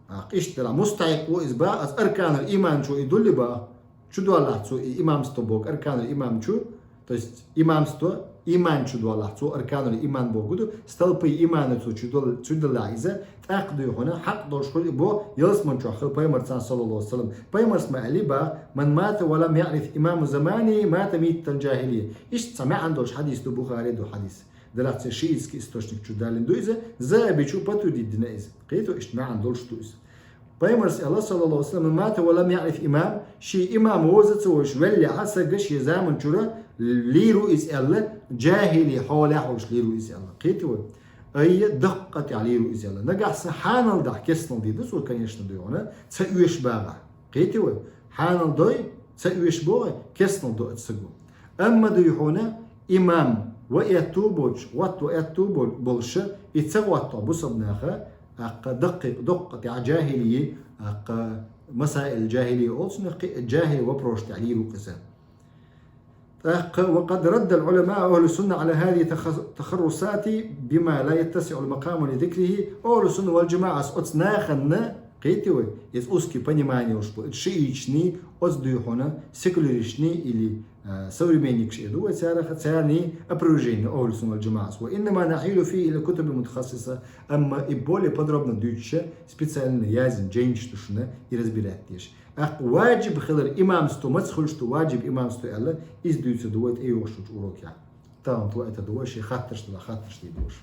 Ахь иштта делахь, мустахьикъ ву иза боху, аса арканул иман чу и дуьллу боху. Чу доллахь цо и имамство боху, арканул иман чу, то есть имамство, иман чу доллахь цо, арканул иман боху ду, столпы имана цо чу дол-, чу деллахь иза, тӀаккха дуй хьуна, хьакъ долуш хуьлу и бо, ялсамани чохь хила пайхамарца, саллаллаху алейхи ва саллям. Пайхамарс ма аьлли боху: من مات ولم يعرف إمام زمانه مات ميتة الجاهلية. Иштта цхьа маьӀна долуш хьадис ду, Бухари ду хьадис. Делахь церан шиитский источник чу далийна ду иза, Захаби чу подтвердить дина иза. Кхетий, иштта маьӀна долуш ду иза. Пайхамарс аьлла, саллаллаху алейхи ва саллям: من مات ولم يعرف إمام, шен имам вовза ца веш веллехьа, сага шен заман чура лийр ву иза аьлла, джахили хьолехь волуш лийр ву иза аьлла. Кхетий вай? Айя, даккха тӀехь лийр ву иза аьлла. Нагахь санна хьанал дахь кеснал дийр ду цо, конечно, дуй хьуна, ца оьшу бахахь. Кхетий вай? Хьанал дой, ца оьшу боху, кеснал ду оцу саго. Амма дуй хьуна, имам Ва аьтту боч, гӀотто аьтту бо-, болуша, и ца гӀотто бусалба наха, аккха даккхи-, доккха тӀехь джахили, аккха масаил джахили олцу нахи, джахили вопрос тӀехь лийру кхиса. ТӀаккха, وقد رد العلماء أهل السنة على هذه التخ-، التخرصات بما لا يتسع المقام لذكره. Ахлу сунна вал джамаӀас оцу наханна, кхетий вай, иза узкий понимание уш бу, шииташний, оцу дуьйхьуна, секуляристашний или, а, современникаш эр ду вай царах, царний опровержение ахлу сунна вал джамаӀас. وإنما نحيل فيه إلى الكتب المتخصصة, амма и более подробно дуьйцуша специально яздина джайнаш ду шуна и разбирать деш. ТӀаккха ваджиб хилар имамство, маца хуьлуш ду ваджиб имамство аьлла, иза дуьйцур ду вай тӀейогӀучу урокехь. Тахана тхо это ду вай, шен хаттарш ду, хаттарш дийр ду уьш.